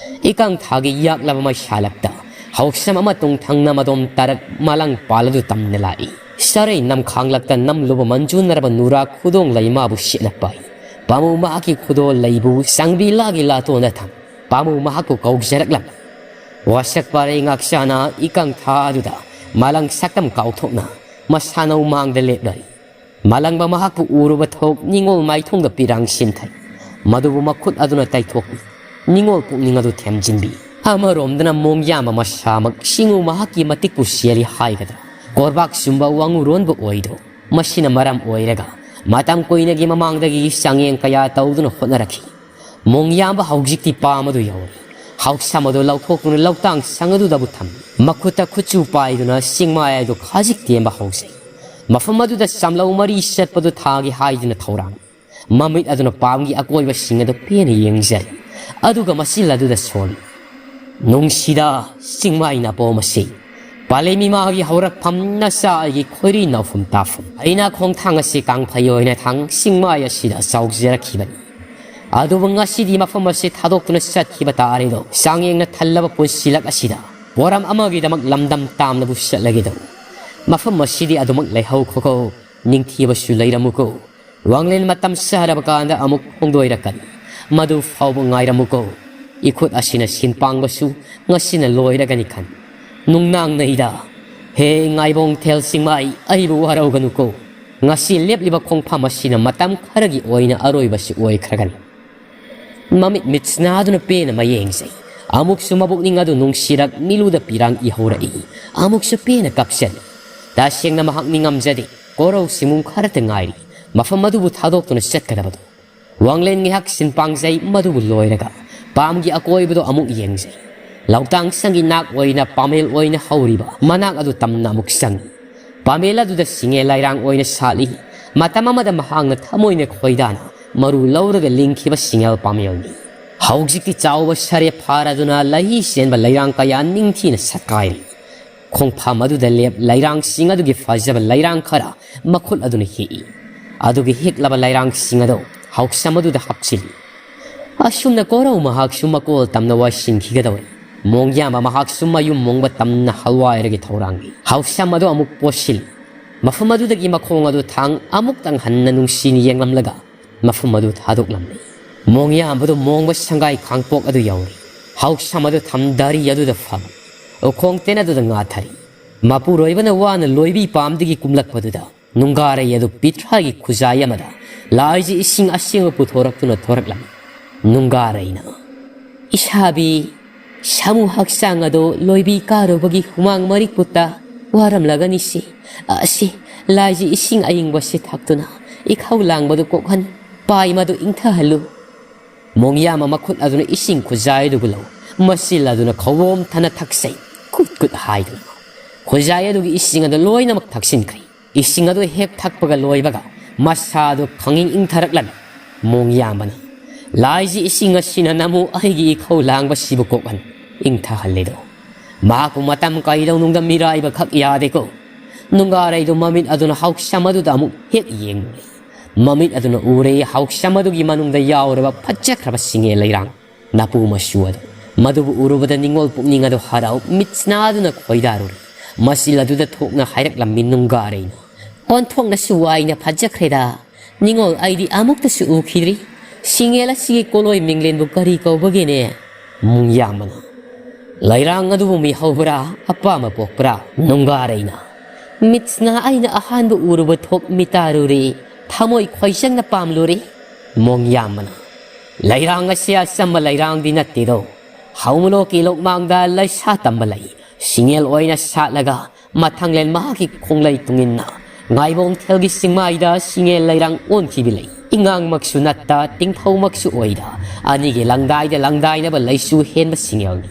ꯏꯀꯪ ꯊꯥꯒꯤ ꯌꯥꯛꯂꯕ ꯃꯩꯁꯥꯂꯛꯇ ꯍꯧꯁꯝ ꯑꯃ ꯇꯨꯡꯊꯪꯅ ꯃꯗꯣꯝ ꯇꯔꯛ ꯃꯥꯂꯪ ꯄꯥꯜ ꯑꯗꯨ ꯇꯝꯅ ꯂꯥꯛꯏ꯫ ꯆꯔꯩ ꯅꯝꯈꯥꯡꯂꯛꯇ ꯅꯝꯂꯨꯕ ꯃꯟꯖꯨꯅꯔꯕ ꯅꯨꯔꯥ ꯈꯨꯗꯣꯡ ꯂꯩꯃꯥꯕꯨ ꯁꯦꯠꯅ ꯄꯥꯏ꯫ ꯄꯥꯃꯨ ꯃꯍꯥꯛꯀꯤ ꯈꯨꯗꯣꯜ ꯂꯩꯕꯨ ꯆꯪꯕꯤ ꯂꯥꯒꯤ ꯂꯥꯇꯣꯟꯗ ꯊꯝ꯫ ꯄꯥꯃꯨ ꯃꯍꯥꯛꯄꯨ ꯀꯧꯖꯔꯛꯂꯝꯃꯤ꯫ ꯋꯥꯁꯛ ꯄꯥꯔꯩ ꯉꯥꯛꯆꯥꯅ ꯏꯀꯪ ꯊꯥ ꯑꯗꯨꯗ ꯃꯥꯂꯪ ꯁꯛꯇꯝ ꯀꯥꯎꯊꯣꯛꯅ ꯃꯁꯥꯅꯧ ꯃꯥꯡꯗ ꯂꯦꯞꯂꯔꯤ꯫ ꯃꯥꯂꯪꯕ ꯃꯍꯥꯛꯄꯨ ꯎꯔꯨꯕ ꯊꯣꯛ ꯅꯤꯡꯉꯣꯜ ꯃꯥꯏꯊꯣꯡꯗ ꯄꯤꯔꯥꯡ ꯁꯤꯟꯊꯩ꯫ ꯃꯗꯨꯕꯨ ꯃꯈꯨꯠ ꯑꯗꯨꯅ ꯇꯩꯊꯣꯛꯏ꯫ ꯅꯤꯡꯉꯣꯜ ꯄꯨꯛꯅꯤꯡ ꯑꯗꯨ ꯊꯦꯝꯖꯤꯟꯕꯤ꯫ ꯑꯃꯔꯣꯝꯗꯅ ꯃꯣꯡꯌꯥꯝꯕ ꯃꯁꯥꯃꯛ ꯁꯤꯡꯎ ꯃꯍꯥꯛꯀꯤ ꯃꯇꯤꯛꯄꯨ ꯆꯦꯜꯂꯤ ꯍꯥꯏꯒꯗ꯭ꯔꯥ? ꯀꯣꯔꯕꯥꯛ ꯆꯨꯝꯕ ꯋꯥꯉꯨꯔꯣꯟꯕꯨ ꯑꯣꯏꯗ꯭ꯔꯣ? ꯃꯁꯤꯅ ꯃꯔꯝ ꯑꯣꯏꯔꯒ ꯃꯇꯝ ꯀꯨꯏꯅꯒꯤ ꯃꯃꯥꯡꯗꯒꯤ ꯆꯥꯡꯌꯦꯡ ꯀꯌꯥ ꯇꯧꯗꯨꯅ ꯍꯣꯠꯅꯔꯛꯈꯤ꯫ ꯃꯣꯡꯌꯥꯝꯕ ꯍꯧꯖꯤꯛꯇꯤ ꯄꯥꯝ ꯑꯗꯨ ꯌꯧꯔꯦ꯫ ꯍꯥꯎꯁꯝ ꯑꯗꯨ ꯂꯧꯊꯣꯛꯇꯨꯅ ꯂꯧꯇꯥꯡ ꯁꯪ ꯑꯗꯨꯗꯕꯨ ꯊꯝꯃꯤ꯫ ꯃꯈꯨꯠꯇ ꯈꯨꯠꯆꯨ ꯄꯥꯏꯗꯨꯅ ꯆꯤꯡꯃꯥꯏ ꯑꯗꯨ ꯈꯥꯖꯤꯛ ꯇꯦꯝꯕ ꯍꯧꯖꯩ꯫ ꯃꯐꯝ ꯑꯗꯨꯗ ꯆꯥꯝꯂꯧ ꯃꯔꯤ ꯆꯠꯄꯗꯨ ꯊꯥꯒꯦ ꯍꯥꯏꯗꯨꯅ ꯊꯧꯔꯥꯡ꯫ ꯃꯃꯤꯠ ꯑꯗꯨꯅ ꯄꯥꯝꯒꯤ ꯑꯀꯣꯏꯕꯁꯤꯡ ꯑꯗꯨ ꯄꯦꯟꯅ ꯌꯦꯡꯖꯔꯤ꯫ ꯑꯗꯨꯒ ꯃꯆꯤꯜ ꯑꯗꯨꯗ ꯁꯣꯜꯂꯤ꯫ ꯅꯨꯡꯁꯤꯗ ꯆꯤꯡꯃꯥꯏ ꯅꯥꯄꯣꯝ ꯑꯁꯤ꯫ ꯄꯥꯂꯦꯝ ꯏꯃꯥꯒꯤ ꯍꯧꯔꯛꯐꯝ ꯅꯆꯥ ꯑꯩꯒꯤ ꯈꯣꯏꯔꯤ ꯅꯥꯎꯐꯝ ꯇꯥꯐꯝ꯫ ꯑꯩꯅ ꯈꯣꯡꯊꯥꯡ ꯑꯁꯤ ꯀꯥꯡꯐꯩ ꯑꯣꯏꯅ ꯊꯥꯡ ꯆꯤꯡꯃꯥꯏ ꯑꯁꯤꯗ ꯆꯥꯎꯖꯔꯛꯈꯤꯕꯅꯤ꯫ ꯑꯗꯨꯕꯨ ꯉꯁꯤꯗꯤ ꯃꯐꯝ ꯑꯁꯤ ꯊꯥꯗꯣꯛꯇꯨꯅ ꯆꯠꯈꯤꯕ ꯇꯥꯔꯦꯗꯣ꯫ ꯆꯥꯡꯌꯦꯡꯅ ꯊꯜꯂꯕ ꯄꯨꯟꯁꯤꯂꯛ ꯑꯁꯤꯗ ꯄꯣꯔꯝ ꯑꯃꯒꯤꯗꯃꯛ ꯂꯝꯗꯝ ꯇꯥꯝꯅꯕꯨ ꯆꯠꯂꯒꯦꯗꯣ꯫ ꯃꯐꯝ ꯑꯁꯤꯗꯤ ꯑꯗꯨꯃꯛ ꯂꯩꯍꯧꯈꯣꯀꯣ꯫ ꯅꯤꯡꯊꯤꯕꯁꯨ ꯂꯩꯔꯝꯃꯨꯀꯣ꯫ ꯋꯥꯡꯂꯦꯟ ꯃꯇꯝ ꯆꯥꯔꯕ ꯀꯥꯟꯗ ꯑꯃꯨꯛ ꯐꯣꯡꯗꯣꯏꯔꯛꯀꯅꯤ꯫ ꯃꯗꯨ ꯐꯥꯎꯕ ꯉꯥꯏꯔꯝꯃꯨꯀꯣ꯫ ꯏꯈꯨꯠ ꯑꯁꯤꯅ ꯁꯤꯟ ꯄꯥꯡꯕꯁꯨ ꯉꯁꯤꯅ ꯂꯣꯏꯔꯒꯅꯤ ꯈꯟ꯫ ꯅꯨꯡꯅꯥꯡꯅꯩꯗ꯫ ꯍꯦ ꯉꯥꯏꯕꯣꯡ ꯊꯦꯜ ꯆꯤꯡꯃꯥꯏ, ꯑꯩꯕꯨ ꯋꯥꯔꯧꯒꯅꯨꯀꯣ꯫ ꯉꯁꯤ ꯂꯦꯞꯂꯤꯕ ꯈꯣꯡꯐꯝ ꯑꯁꯤꯅ ꯃꯇꯝ ꯈꯔꯒꯤ ꯑꯣꯏꯅ ꯑꯔꯣꯏꯕꯁꯤ ꯑꯣꯏꯈ꯭ꯔꯒꯅꯤ꯫ ꯃꯃꯤꯠ ꯃꯤꯠꯁꯅꯥꯗꯨꯅ ꯄꯦꯟꯅ ꯃꯌꯦꯡꯖꯩ꯫ ꯑꯃꯨꯛꯁꯨ ꯃꯕꯨꯛꯅꯤꯡ ꯑꯗꯨ ꯅꯨꯡꯁꯤꯔꯛ ꯃꯤꯂꯨꯗ ꯄꯤꯔꯥꯡ ꯏꯍꯧꯔꯛꯏ꯫ ꯑꯃꯨꯛꯁꯨ ꯄꯦꯟꯅ ꯀꯞꯆꯜꯂꯤ꯫ ꯇꯁꯦꯡꯅ ꯃꯍꯥꯛ ꯅꯤꯡꯉꯝꯖꯗꯦ꯫ ꯀꯣꯔꯧ ꯁꯤꯃꯨꯡ ꯈꯔꯇ ꯉꯥꯏꯔꯤ ꯃꯐꯝ ꯑꯗꯨꯕꯨ ꯊꯥꯗꯣꯛꯇꯨꯅ ꯆꯠꯀꯗꯕꯗꯨ꯫ ꯋꯥꯡꯂꯦꯟ ꯉꯥꯏꯍꯥꯛ ꯁꯤꯟ ꯄꯥꯡꯖꯩ꯫ ꯃꯗꯨꯕꯨ ꯂꯣꯏꯔꯒ ꯄꯥꯝꯒꯤ ꯑꯀꯣꯏꯕꯗꯣ ꯑꯃꯨꯛ ꯌꯦꯡꯖꯩ꯫ ꯂꯧꯇꯥꯡ ꯁꯪꯒꯤ ꯅꯥꯛ ꯑꯣꯏꯅ ꯄꯥꯃꯦꯜ ꯑꯣꯏꯅ ꯍꯧꯔꯤꯕ ꯃꯅꯥꯛ ꯑꯗꯨ ꯇꯝꯅ ꯑꯃꯨꯛ ꯆꯪꯏ꯫ ꯄꯥꯃꯦꯜ ꯑꯗꯨꯗ ꯁꯤꯡꯉꯦ ꯂꯩꯔꯥꯡ ꯑꯣꯏꯅ ꯁꯥꯠꯂꯤ꯫ ꯃꯇꯝ ꯑꯃꯗ ꯃꯍꯥꯛꯅ ꯊꯃꯣꯏꯅ ꯈꯣꯏꯗꯥꯅ ꯃꯔꯨ ꯂꯧꯔꯒ ꯂꯤꯡꯈꯤꯕ ꯁꯤꯡꯉꯦꯜ ꯄꯥꯃꯦꯜꯅꯤ꯫ ꯍꯧꯖꯤꯛꯇꯤ ꯆꯥꯎꯕ ꯁꯔꯦ ꯐꯥꯔꯗꯨꯅ ꯂꯩꯍꯤ ꯆꯦꯟꯕ ꯂꯩꯔꯥꯡ ꯀꯌꯥ ꯅꯤꯡꯊꯤꯅ ꯁꯠꯀꯥꯏꯔꯤ꯫ ꯈꯣꯡꯐꯝ ꯑꯗꯨꯗ ꯂꯦꯞ ꯂꯩꯔꯥꯡꯁꯤꯡ ꯑꯗꯨꯒꯤ ꯐꯖꯕ ꯂꯩꯔꯥꯡ ꯈꯔ ꯃꯈꯨꯠ ꯑꯗꯨꯅ ꯍꯦꯛꯏ꯫ ꯑꯗꯨꯒꯤ ꯍꯦꯛꯂꯕ ꯂꯩꯔꯥꯡꯁꯤꯡ ꯑꯗꯨ ꯍꯥꯎꯁꯝ ꯑꯗꯨꯗ ꯍꯥꯞꯆꯤꯜꯂꯤ꯫ ꯑꯁꯨꯝꯅ ꯀꯣꯔꯧ ꯃꯍꯥꯛꯁꯨ ꯃꯀꯣꯜ ꯇꯝꯅ ꯋꯥꯏꯁꯤꯟꯈꯤꯒꯗꯧꯔꯤ꯫ ꯃꯣꯡꯌꯥꯝꯕ ꯃꯍꯥꯛꯁꯨ ꯃꯌꯨꯝ ꯃꯣꯡꯕ ꯇꯝꯅ ꯍꯜꯋꯥꯏꯔꯒꯤ ꯊꯧꯔꯥꯡꯒꯤ ꯍꯥꯎꯁꯝ ꯑꯗꯨ ꯑꯃꯨꯛ ꯄꯣꯠꯁꯤꯜꯂꯤ꯫ ꯃꯐꯝ ꯑꯗꯨꯗꯒꯤ ꯃꯈꯣꯡ ꯑꯗꯨ ꯊꯥꯡ ꯑꯃꯨꯛꯇꯪ ꯍꯟꯅ ꯅꯨꯡꯁꯤꯅ ꯌꯦꯡꯂꯝꯂꯒ ꯃꯐꯝ ꯑꯗꯨ ꯊꯥꯗꯣꯛꯂꯝꯃꯤ꯫ ꯃꯣꯡꯌꯥꯝꯕꯗꯨ ꯃꯣꯡꯕ ꯁꯪꯒꯥꯏ ꯈꯥꯡꯄꯣꯛ ꯑꯗꯨ ꯌꯧꯔꯤ꯫ ꯍꯥꯎꯁꯝ ꯑꯗꯨ ꯊꯝꯗꯥꯔꯤ ꯑꯗꯨꯗ ꯐꯝꯃꯤ꯫ ꯎꯈꯣꯡ ꯇꯦꯟ ꯑꯗꯨꯗ ꯉꯥꯊꯔꯤ꯫ ꯃꯄꯨꯔꯣꯏꯕꯅ ꯋꯥꯅ ꯂꯣꯏꯕꯤ ꯄꯥꯝꯗꯒꯤ ꯀꯨꯝꯂꯛꯄꯗꯨꯗ ꯅꯨꯡꯒꯥꯔꯩ ꯑꯗꯨ ꯄꯤꯊ꯭ꯔꯥꯒꯤ ꯈꯨꯖꯥꯏ ꯑꯃꯗ ꯂꯥꯏꯖꯤ ꯏꯁꯤꯡ ꯑꯁꯦꯡꯕ ꯄꯨꯊꯣꯔꯛꯇꯨꯅ ꯊꯣꯔꯛꯂꯝꯃꯤ꯫ ꯅꯨꯡꯒꯥꯔꯩꯅ, "ꯏꯁꯥꯕꯤ, ꯁꯥꯃꯨ ꯍꯛꯆꯥꯡ ꯑꯗꯣ ꯂꯣꯏꯕꯤ ꯀꯥꯔꯨꯕꯒꯤ ꯍꯨꯃꯥꯡ ꯃꯔꯤꯛ ꯄꯨꯠꯇ ꯋꯥꯔꯝꯂꯒꯅꯤ ꯁꯤ꯫ ꯑꯁꯤ ꯂꯥꯏꯖꯤ ꯏꯁꯤꯡ ꯑꯏꯪꯕꯁꯤ ꯊꯛꯇꯨꯅ ꯏꯈꯧ ꯂꯥꯡꯕꯗꯨ ꯀꯣꯛꯍꯟ, ꯄꯥꯏ ꯃꯗꯨ ꯏꯪꯊꯍꯜꯂꯨ꯫" ꯃꯣꯡꯌꯥꯝꯕ ꯃꯈꯨꯠ ꯑꯗꯨꯅ ꯏꯁꯤꯡ ꯈꯨꯖꯥꯏꯗꯨꯕꯨ ꯂꯧ꯫ ꯃꯆꯤꯜ ꯑꯗꯨꯅ ꯈꯧꯋꯣꯝ ꯊꯅ ꯊꯛꯆꯩ꯫ ꯀꯨꯠ ꯀꯨꯠ ꯍꯥꯏꯗꯨꯅ ꯈꯨꯖꯥꯏ ꯑꯗꯨꯒꯤ ꯏꯁꯤꯡ ꯑꯗꯨ ꯂꯣꯏꯅꯃꯛ ꯊꯛꯆꯤꯟꯈ꯭ꯔꯦ꯫ ꯏꯁꯤꯡ ꯑꯗꯨ ꯍꯦꯛ ꯊꯛꯄꯒ ꯂꯣꯏꯕꯒ ꯃꯁꯥ ꯑꯗꯨ ꯈꯪꯏꯪ ꯏꯪꯊꯔꯛꯂꯝꯃꯤ꯫ ꯃꯣꯡꯌꯥꯝꯕꯅ, "ꯂꯥꯏꯖꯤ ꯏꯁꯤꯡ ꯑꯁꯤꯅ ꯅꯃꯨ ꯑꯩꯒꯤ ꯏꯈꯧ ꯂꯥꯡꯕꯁꯤꯕꯨ ꯀꯣꯛꯍꯟ ꯏꯪꯊꯍꯜꯂꯦꯗꯣ꯫ ꯃꯍꯥꯛꯄꯨ ꯃꯇꯝ ꯀꯩꯗꯧꯅꯨꯡꯗ ꯃꯤꯔꯥꯏꯕ ꯈꯛ ꯌꯥꯗꯦꯀꯣ꯫" ꯅꯨꯡꯒꯥꯔꯩꯗꯨ ꯃꯃꯤꯠ ꯑꯗꯨꯅ ꯍꯥꯎꯁꯝ ꯑꯗꯨꯗ ꯑꯃꯨꯛ ꯍꯦꯛ ꯌꯦꯡꯂꯨꯔꯦ꯫ ꯃꯃꯤꯠ ꯑꯗꯨꯅ ꯎꯔꯦ ꯍꯥꯎꯁꯝ ꯑꯗꯨꯒꯤ ꯃꯅꯨꯡꯗ ꯌꯥꯎꯔꯕ ꯐꯖꯈ꯭ꯔꯕ ꯁꯤꯡꯉꯦ ꯂꯩꯔꯥꯡ ꯅꯥꯄꯨ ꯃꯆꯨ ꯑꯗꯨ꯫ ꯃꯗꯨꯕꯨ ꯎꯔꯨꯕꯗ ꯅꯤꯡꯉꯣꯜ ꯄꯨꯛꯅꯤꯡ ꯑꯗꯨ ꯍꯔꯥꯎ ꯃꯤꯠꯁꯅꯥꯗꯨꯅ ꯈꯣꯏꯗꯥꯔꯨꯔꯦ꯫ ꯃꯆꯤꯜ ꯑꯗꯨꯗ ꯊꯣꯛꯅ ꯍꯥꯏꯔꯛꯂꯝꯃꯤ ꯅꯨꯡꯒꯥꯔꯩꯅ, "ꯑꯣꯟꯊꯣꯛꯅꯁꯨ ꯋꯥꯏꯅ ꯐꯖꯈ꯭ꯔꯦꯗ꯫ ꯅꯤꯡꯉꯣꯜ ꯑꯩꯗꯤ ꯑꯃꯨꯛꯇꯁꯨ ꯎꯈꯤꯗ꯭ꯔꯤ꯫ ꯁꯤꯡꯉꯦꯜ ꯑꯁꯤꯒꯤ ꯀꯣꯂꯣꯏ ꯃꯤꯡꯂꯦꯟꯕꯨ ꯀꯔꯤ ꯀꯧꯕꯒꯦꯅꯦ?" ꯃꯨꯡꯌꯥꯝꯕꯅ, "ꯂꯩꯔꯥꯡ ꯑꯗꯨꯕꯨ ꯃꯤꯍꯧꯕ꯭ꯔꯥ, ꯑꯄꯥꯝꯕ ꯄꯣꯛꯄ꯭ꯔꯥ?" ꯅꯨꯡꯒꯥꯔꯩꯅ, ꯃꯤꯠꯁꯤꯅ ꯑꯩꯅ ꯑꯍꯥꯟꯕ ꯎꯔꯨꯕ ꯊꯣꯛ ꯃꯤꯇꯥꯔꯨꯔꯦ꯫ ꯊꯃꯣꯏ ꯈꯣꯏꯆꯪꯅ ꯄꯥꯝꯂꯨꯔꯦ꯫ ꯃꯣꯡꯌꯥꯝꯕꯅ, "ꯂꯩꯔꯥꯡ ꯑꯁꯤ ꯑꯆꯝꯕ ꯂꯩꯔꯥꯡꯗꯤ ꯅꯠꯇꯦꯗꯣ꯫ ꯍꯧꯃꯂꯣꯛꯀꯤ ꯂꯣꯛꯃꯥꯡꯗ ꯂꯩꯁꯥ ꯇꯝꯕ ꯂꯩ꯫ ꯁꯤꯡꯉꯦꯜ ꯑꯣꯏꯅ ꯁꯥꯠꯂꯒ ꯃꯊꯪꯂꯦꯟ ꯃꯍꯥꯛꯀꯤ ꯈꯣꯡꯂꯩ ꯇꯨꯡꯏꯟꯅ ꯉꯥꯏꯕꯣꯡꯊꯦꯜꯒꯤ ꯆꯤꯡꯃꯥꯏꯗ ꯁꯤꯡꯉꯦꯜ ꯂꯩꯔꯥꯡ ꯑꯣꯟꯈꯤꯕ ꯂꯩ꯫ ꯏꯉꯥꯡꯃꯛꯁꯨ ꯅꯠꯇ ꯇꯤꯡꯊꯧꯃꯛꯁꯨ ꯑꯣꯏꯗ ꯑꯅꯤꯒꯤ ꯂꯪꯗꯥꯏꯗ ꯂꯪꯗꯥꯏꯅꯕ ꯂꯩꯁꯨ ꯍꯦꯟꯕ ꯁꯤꯡꯉꯦꯜꯅꯤ꯫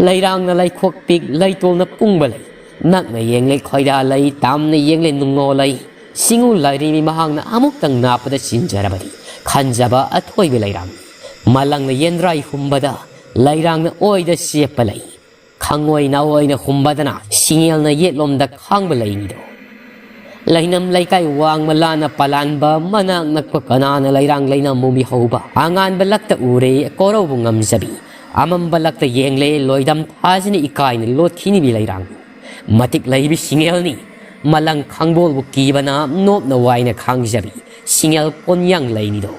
ꯂꯩꯔꯥꯡꯅ ꯂꯩꯈꯣꯛ ꯄꯤꯛ ꯂꯩꯇꯣꯜꯅ ꯀꯨꯡꯕ ꯂꯩ꯫ ꯅꯛꯅ ꯌꯦꯡꯂꯦ ꯈꯣꯏꯔꯥ ꯂꯩ, ꯇꯥꯝꯅ ꯌꯦꯡꯂꯦ ꯅꯨꯡꯉꯣ ꯂꯩ꯫ ꯁꯤꯡꯎ ꯂꯥꯏꯔꯦꯝꯕꯤ ꯃꯍꯥꯛꯅ ꯑꯃꯨꯛꯇꯪ ꯅꯥꯞꯄꯗ ꯆꯤꯟꯖꯔꯕꯗꯤ ꯈꯟꯖꯕ ꯑꯊꯣꯏꯕ ꯂꯩꯔꯥꯡꯅꯤ꯫ ꯃꯂꯪꯅ ꯌꯦꯟꯗ꯭ꯔꯥꯏ ꯍꯨꯝꯕꯗ ꯂꯩꯔꯥꯡꯅ ꯑꯣꯏꯗ ꯆꯦꯞꯄ ꯂꯩ꯫ ꯈꯪꯑꯣꯏ ꯅꯥꯑꯣꯏꯅ ꯍꯨꯝꯕꯗꯅ ꯁꯤꯡꯉꯦꯜꯅ ꯌꯦꯠꯂꯣꯝꯗ ꯈꯥꯡꯕ ꯂꯩꯅꯤꯗꯣ꯫ ꯂꯩꯅꯝ ꯂꯩꯀꯥꯏ ꯋꯥꯡꯃ ꯂꯥꯟꯅ ꯄꯂꯥꯟꯕ ꯃꯅꯥꯛ ꯅꯛꯄ ꯀꯅꯥꯅ ꯂꯩꯔꯥꯡ ꯂꯩꯅꯝꯕꯨ ꯃꯤꯍꯧꯕ ꯑꯉꯥꯟꯕ ꯂꯛꯇ ꯎꯔꯦ ꯀꯣꯔꯧꯕꯨ ꯉꯝꯖꯕꯤ꯫ ꯑꯃꯝꯕ ꯂꯛꯇ ꯌꯦꯡꯂꯦ ꯂꯣꯏꯗꯝ ꯊꯥꯖꯅ ꯏꯀꯥꯏꯅ ꯂꯣꯠꯈꯤꯅꯤꯕꯤ ꯂꯩꯔꯥꯡ꯫ ꯃꯇꯤꯛ ꯂꯩꯕꯤ ꯁꯤꯡꯉꯦꯜꯅꯤ꯫ ꯃꯂꯪ ꯈꯥꯡꯕꯣꯜꯕꯨ ꯀꯤꯕꯅ ꯅꯣꯞꯅ ꯋꯥꯏꯅ ꯈꯥꯡꯖꯕꯤ ꯁꯤꯡꯉꯦꯜ ꯀꯣꯟꯌꯥꯡ ꯂꯩꯅꯤꯗꯣ꯫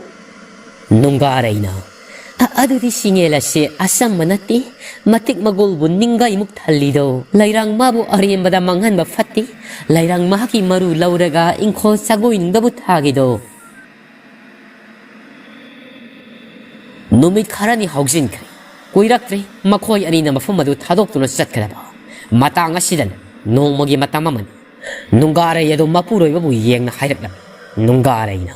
ꯅꯨꯡꯒꯥꯔꯩꯅ, "ꯑ-, ꯑꯗꯨꯗꯤ ꯁꯤꯡꯉꯦꯜ ꯑꯁꯦ ꯑꯆꯝꯕ ꯅꯠꯇꯦ꯫ ꯃꯇꯤꯛ ꯃꯒꯨꯜꯕꯨ ꯅꯤꯡꯒꯥꯏꯃꯨꯛ ꯊꯜꯂꯤꯗꯣ꯫ ꯂꯩꯔꯥꯡ ꯃꯥꯕꯨ ꯑꯔꯦꯝꯕꯗ ꯃꯥꯡꯍꯟꯕ ꯐꯠꯇꯦ꯫ ꯂꯩꯔꯥꯡ ꯃꯍꯥꯛꯀꯤ ꯃꯔꯨ ꯂꯧꯔꯒ ꯏꯪꯈꯣꯜ ꯁꯒꯣꯏꯅꯨꯡꯗꯕꯨ ꯊꯥꯒꯦꯗꯣ"꯫ ꯅꯨꯃꯤꯠ ꯈꯔꯅꯤ ꯍꯧꯖꯤꯟꯈ꯭ꯔꯦ꯫ ꯀꯨꯏꯔꯛꯇ꯭ꯔꯦ ꯃꯈꯣꯏ ꯑꯅꯤꯅ ꯃꯐꯝ ꯑꯗꯨ ꯊꯥꯗꯣꯛꯇꯨꯅ ꯆꯠꯀꯗꯕ꯫ ꯃꯇꯥꯡ ꯑꯁꯤꯗꯅ ꯅꯣꯡꯃꯒꯤ ꯃꯇꯝ ꯑꯃꯅꯤ꯫ ꯅꯨꯡꯒꯥꯔꯩ ꯑꯗꯨ ꯃꯄꯨꯔꯣꯏꯕꯕꯨ ꯌꯦꯡꯅ ꯍꯥꯏꯔꯛꯂꯝꯃꯤ꯫ ꯅꯨꯡꯒꯥꯔꯩꯅ,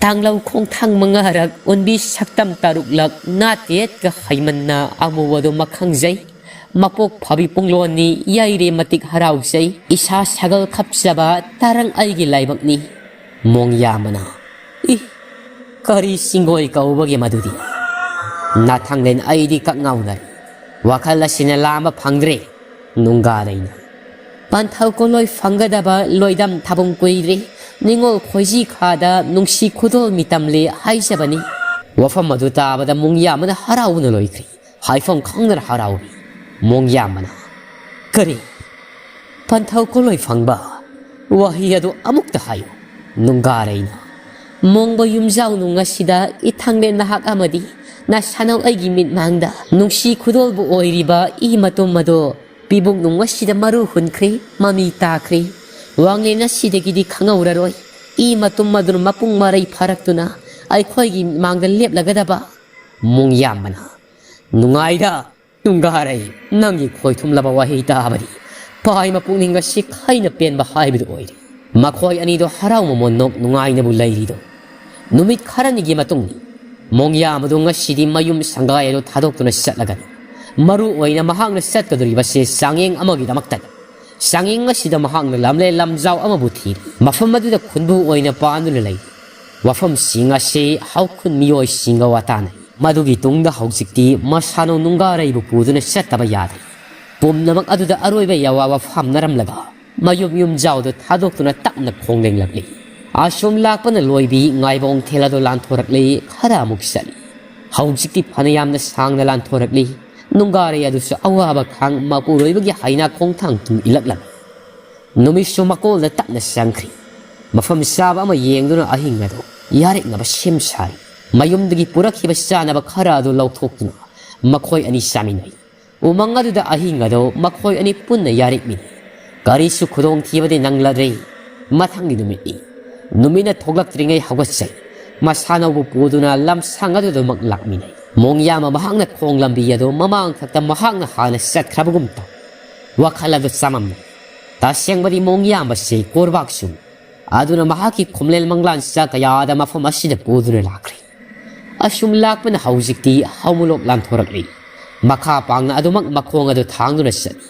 "ꯇꯥꯡꯂꯧ ꯈꯣꯡꯊꯥꯡ ꯃꯉꯥꯔꯛ, ꯑꯣꯟꯕꯤ ꯁꯛꯇꯝ ꯇꯔꯨꯛꯂꯛ, ꯅꯥꯇꯦꯠꯀ ꯍꯩꯃꯟꯅ ꯑꯃꯨꯕꯗꯨ ꯃꯈꯪꯖꯩ꯫ ꯃꯄꯣꯛ ꯐꯕꯤ ꯄꯨꯡꯂꯣꯟꯅꯤ, ꯌꯩꯔꯦ ꯃꯇꯤꯛ ꯍꯔꯥꯎꯖꯩ꯫ ꯏꯁꯥ ꯁꯒꯜ ꯈꯞꯆꯕ ꯇꯔꯪ ꯑꯩꯒꯤ ꯂꯥꯏꯕꯛꯅꯤ"꯫ ꯃꯣꯡꯌꯥꯝꯕꯅ, "ꯏ, ꯀꯔꯤ ꯁꯤꯡꯒꯣꯏ ꯀꯧꯕꯒꯦ ꯃꯗꯨꯗꯤ? ꯅꯊꯪꯂꯦꯟ ꯑꯩꯗꯤ ꯀꯛꯉꯥꯎꯅꯔꯦ꯫ ꯋꯥꯈꯜ ꯑꯁꯤꯅ ꯂꯥꯝꯕ ꯐꯪꯗ꯭ꯔꯦ"꯫ ꯅꯨꯡꯒꯥꯔꯩꯅ, "ꯄꯟꯊꯧ ꯀꯣꯂꯣꯏ ꯐꯪꯒꯗꯕ ꯂꯣꯏꯗꯝ ꯊꯥꯕꯨꯡ ꯀꯨꯏꯗ꯭ꯔꯤ꯫ ꯅꯤꯉꯣꯜ ꯈꯣꯏꯖꯤ ꯈꯥꯗ ꯅꯨꯡꯁꯤ ꯈꯨꯗꯣꯜ ꯃꯤꯇꯝꯂꯦ ꯍꯥꯏꯖꯕꯅꯤ"꯫ ꯋꯥꯐꯝ ꯑꯗꯨ ꯇꯥꯕꯗ ꯃꯣꯡꯌꯥꯝꯕꯅ ꯍꯔꯥꯎꯕꯅ ꯂꯣꯏꯈ꯭ꯔꯦ꯫ ꯍꯥꯏꯐꯝ ꯈꯪꯗꯅ ꯍꯔꯥꯎꯔꯤ꯫ ꯃꯣꯡꯌꯥꯝꯕꯅ, "ꯀꯔꯤ? ꯄꯟꯊꯧ ꯀꯣꯂꯣꯏ ꯐꯪꯕ? ꯋꯥꯍꯩ ꯑꯗꯨ ꯑꯃꯨꯛꯇ ꯍꯥꯏꯌꯨ"꯫ ꯅꯨꯡꯒꯥꯔꯩꯅ, "ꯃꯣꯡꯕ ꯌꯨꯝꯖꯥꯎ ꯅꯨꯡ ꯑꯁꯤꯗ ꯏꯊꯪꯂꯦ ꯅꯍꯥꯛ ꯑꯃꯗꯤ ꯅꯁꯥꯅꯧ ꯑꯩꯒꯤ ꯃꯤꯠꯃꯥꯡꯗ ꯅꯨꯡꯁꯤ ꯈꯨꯗꯣꯜꯕꯨ ꯑꯣꯏꯔꯤꯕ ꯏ ꯃꯇꯨꯝ ꯑꯗꯣ ꯄꯤꯕꯨꯡ ꯅꯨꯡ ꯑꯁꯤꯗ ꯃꯔꯨ ꯍꯨꯟꯈ꯭ꯔꯦ, ꯃꯃꯤ ꯇꯥꯈ꯭ꯔꯦ꯫ ꯋꯥꯡꯂꯦꯟ ꯑꯁꯤꯗꯒꯤꯗꯤ ꯈꯪꯍꯧꯔꯔꯣꯏ꯫ ꯏ ꯃꯇꯨꯝ ꯑꯗꯨꯅ ꯃꯄꯨꯡ ꯃꯔꯩ ꯐꯥꯔꯛꯇꯨꯅ ꯑꯩꯈꯣꯏꯒꯤ ꯃꯥꯡꯗ ꯂꯦꯞꯂꯒꯗꯕ꯫ ꯃꯣꯡꯌꯥꯝꯕꯅ, "ꯅꯨꯡꯉꯥꯏꯗ, ꯅꯨꯡꯒꯥꯔꯩ, ꯅꯪꯒꯤ ꯈꯣꯏ ꯊꯨꯝꯂꯕ ꯋꯥꯍꯩ ꯇꯥꯕꯗꯤ ꯄꯥꯏ ꯃꯄꯨꯛꯅꯤꯡ ꯑꯁꯤ ꯈꯩꯅ ꯄꯦꯟꯕ ꯍꯥꯏꯕꯗꯨ ꯑꯣꯏꯔꯦ꯫" ꯃꯈꯣꯏ ꯑꯅꯤꯗꯣ ꯍꯔꯥꯎ ꯃꯃꯣꯟ ꯅꯣꯛ ꯅꯨꯡꯉꯥꯏꯅꯕꯨ ꯂꯩꯔꯤꯗꯣ꯫ ꯅꯨꯃꯤꯠ ꯈꯔꯅꯤꯒꯤ ꯃꯇꯨꯡꯗ ꯃꯣꯡꯌꯥꯝ ꯑꯗꯨ ꯉꯁꯤꯗꯤ ꯃꯌꯨꯝ ꯁꯪꯒꯥꯏ ꯑꯗꯨ ꯊꯥꯗꯣꯛꯇꯨꯅ ꯆꯠꯂꯒꯅꯤ꯫ ꯃꯔꯨ ꯑꯣꯏꯅ ꯃꯍꯥꯛꯅ ꯆꯠꯀꯗꯧꯔꯤꯕꯁꯦ ꯆꯥꯡꯌꯦꯡ ꯑꯃꯒꯤꯗꯃꯛꯇꯅꯤ꯫ ꯆꯥꯡꯌꯦꯡ ꯑꯁꯤꯗ ꯃꯍꯥꯛꯅ ꯂꯝꯂꯦꯟ ꯂꯝꯖꯥꯎ ꯑꯃꯕꯨ ꯊꯤꯔꯤ꯫ ꯃꯐꯝ ꯑꯗꯨꯗ ꯈꯨꯟꯕꯨ ꯑꯣꯏꯅ ꯄꯥꯟꯗꯨꯅ ꯂꯩ꯫ ꯋꯥꯐꯝꯁꯤꯡ ꯑꯁꯤ ꯍꯧꯈꯨꯟ ꯃꯤꯑꯣꯏꯁꯤꯡꯒ ꯋꯥꯇꯥꯅꯩ꯫ ꯃꯗꯨꯒꯤ ꯇꯨꯡꯗ ꯍꯧꯖꯤꯛꯇꯤ ꯃꯁꯥꯅꯧ ꯅꯨꯡꯒꯥꯔꯩꯕꯨ ꯄꯨꯗꯨꯅ ꯆꯠꯇꯕ ꯌꯥꯗꯦ꯫ ꯄꯨꯝꯅꯃꯛ ꯑꯗꯨꯗ ꯑꯔꯣꯏꯕ ꯌꯥꯋꯥꯕ ꯐꯥꯝꯅꯔꯝꯂꯒ ꯃꯌꯨꯝ ꯌꯨꯝꯖꯥꯎꯗ ꯊꯥꯗꯣꯛꯇꯨꯅ ꯇꯞꯅ ꯈꯣꯡꯂꯦꯡꯂꯛꯂꯤ꯫ ꯑꯁꯨꯝ ꯂꯥꯛꯄꯅ ꯂꯣꯏꯕꯤ ꯉꯥꯏꯕ ꯊꯦꯜ ꯑꯗꯨ ꯂꯥꯟꯊꯣꯔꯛꯂꯤ, ꯈꯔ ꯑꯃꯨꯛ ꯆꯠꯂꯤ꯫ ꯍꯧꯖꯤꯛꯇꯤ ꯐꯅꯌꯥꯝꯅ ꯁꯥꯡꯅ ꯂꯥꯟꯊꯣꯔꯛꯂꯤ꯫ ꯅꯨꯡꯒꯥꯔꯩ ꯑꯗꯨꯁꯨ ꯑꯋꯥꯕ ꯈꯥꯡ ꯃꯄꯨꯔꯣꯏꯕꯒꯤ ꯍꯩꯅꯥ ꯈꯣꯡꯊꯥꯡ ꯇꯨꯡ ꯏꯜꯂꯛꯂꯝꯃꯤ꯫ ꯅꯨꯃꯤꯠꯁꯨ ꯃꯀꯣꯜꯗ ꯇꯞꯅ ꯆꯪꯈ꯭ꯔꯤ꯫ ꯃꯐꯝ ꯆꯥꯕ ꯑꯃ ꯌꯦꯡꯗꯨꯅ ꯑꯍꯤꯡ ꯑꯗꯨ ꯌꯥꯔꯦꯛꯅꯕ ꯁꯦꯝ ꯁꯥꯔꯤ꯫ ꯃꯌꯨꯝꯗꯒꯤ ꯄꯨꯔꯛꯈꯤꯕ ꯆꯥꯅꯕ ꯈꯔ ꯑꯗꯨ ꯂꯧꯊꯣꯛꯇꯨꯅ ꯃꯈꯣꯏ ꯑꯅꯤ ꯆꯥꯃꯤꯟꯅꯩ꯫ ꯎꯃꯪ ꯑꯗꯨꯗ ꯑꯍꯤꯡ ꯑꯗꯨ ꯃꯈꯣꯏ ꯑꯅꯤ ꯄꯨꯟꯅ ꯌꯥꯔꯦꯛꯃꯤꯟꯅꯩ꯫ ꯀꯔꯤꯁꯨ ꯈꯨꯗꯣꯡꯊꯤꯕꯗꯤ ꯅꯪꯂꯗ꯭ꯔꯦ꯫ ꯃꯊꯪꯒꯤ ꯅꯨꯃꯤꯠꯅꯤ꯫ ꯅꯨꯃꯤꯠꯅ ꯊꯣꯛꯂꯛꯇ꯭ꯔꯤꯉꯩ ꯍꯧꯒꯠꯆꯩ꯫ ꯃꯁꯥꯅꯧꯕꯨ ꯄꯨꯗꯨꯅ ꯂꯝꯁꯥꯡ ꯑꯗꯨꯗꯃꯛ ꯂꯥꯛꯃꯤꯟꯅꯩ꯫ ꯃꯣꯡꯌꯥꯝ ꯃꯍꯥꯛꯅ ꯈꯣꯡ ꯂꯝꯕꯤ ꯑꯗꯨ ꯃꯃꯥꯡꯊꯛꯇ ꯃꯍꯥꯛꯅ ꯍꯥꯟꯅ ꯆꯠꯈ꯭ꯔꯕꯒꯨꯝ ꯇꯧ꯫ ꯋꯥꯈꯜ ꯑꯗꯨ ꯆꯃꯝꯅꯩ꯫ ꯇꯁꯦꯡꯕꯗꯤ ꯃꯣꯡꯌꯥꯝꯕꯁꯤ ꯀꯣꯔꯕꯥꯛꯁꯨ ꯑꯗꯨꯅ ꯃꯍꯥꯛꯀꯤ ꯈꯣꯝꯂꯦꯟ ꯃꯪꯂꯥꯟ ꯆꯥ ꯀꯌꯥꯗ ꯃꯐꯝ ꯑꯁꯤꯗ ꯄꯨꯗꯨꯅ ꯂꯥꯛꯈ꯭ꯔꯦ꯫ ꯑꯁꯨꯝ ꯂꯥꯛꯄꯅ ꯍꯧꯖꯤꯛꯇꯤ ꯍꯧꯃꯨꯂꯣꯛ ꯂꯥꯟꯊꯣꯔꯛꯂꯤ꯫ ꯃꯈꯥ ꯄꯥꯡꯅ ꯑꯗꯨꯃꯛ ꯃꯈꯣꯡ ꯑꯗꯨ ꯊꯥꯡꯗꯨꯅ ꯆꯠꯂꯤ꯫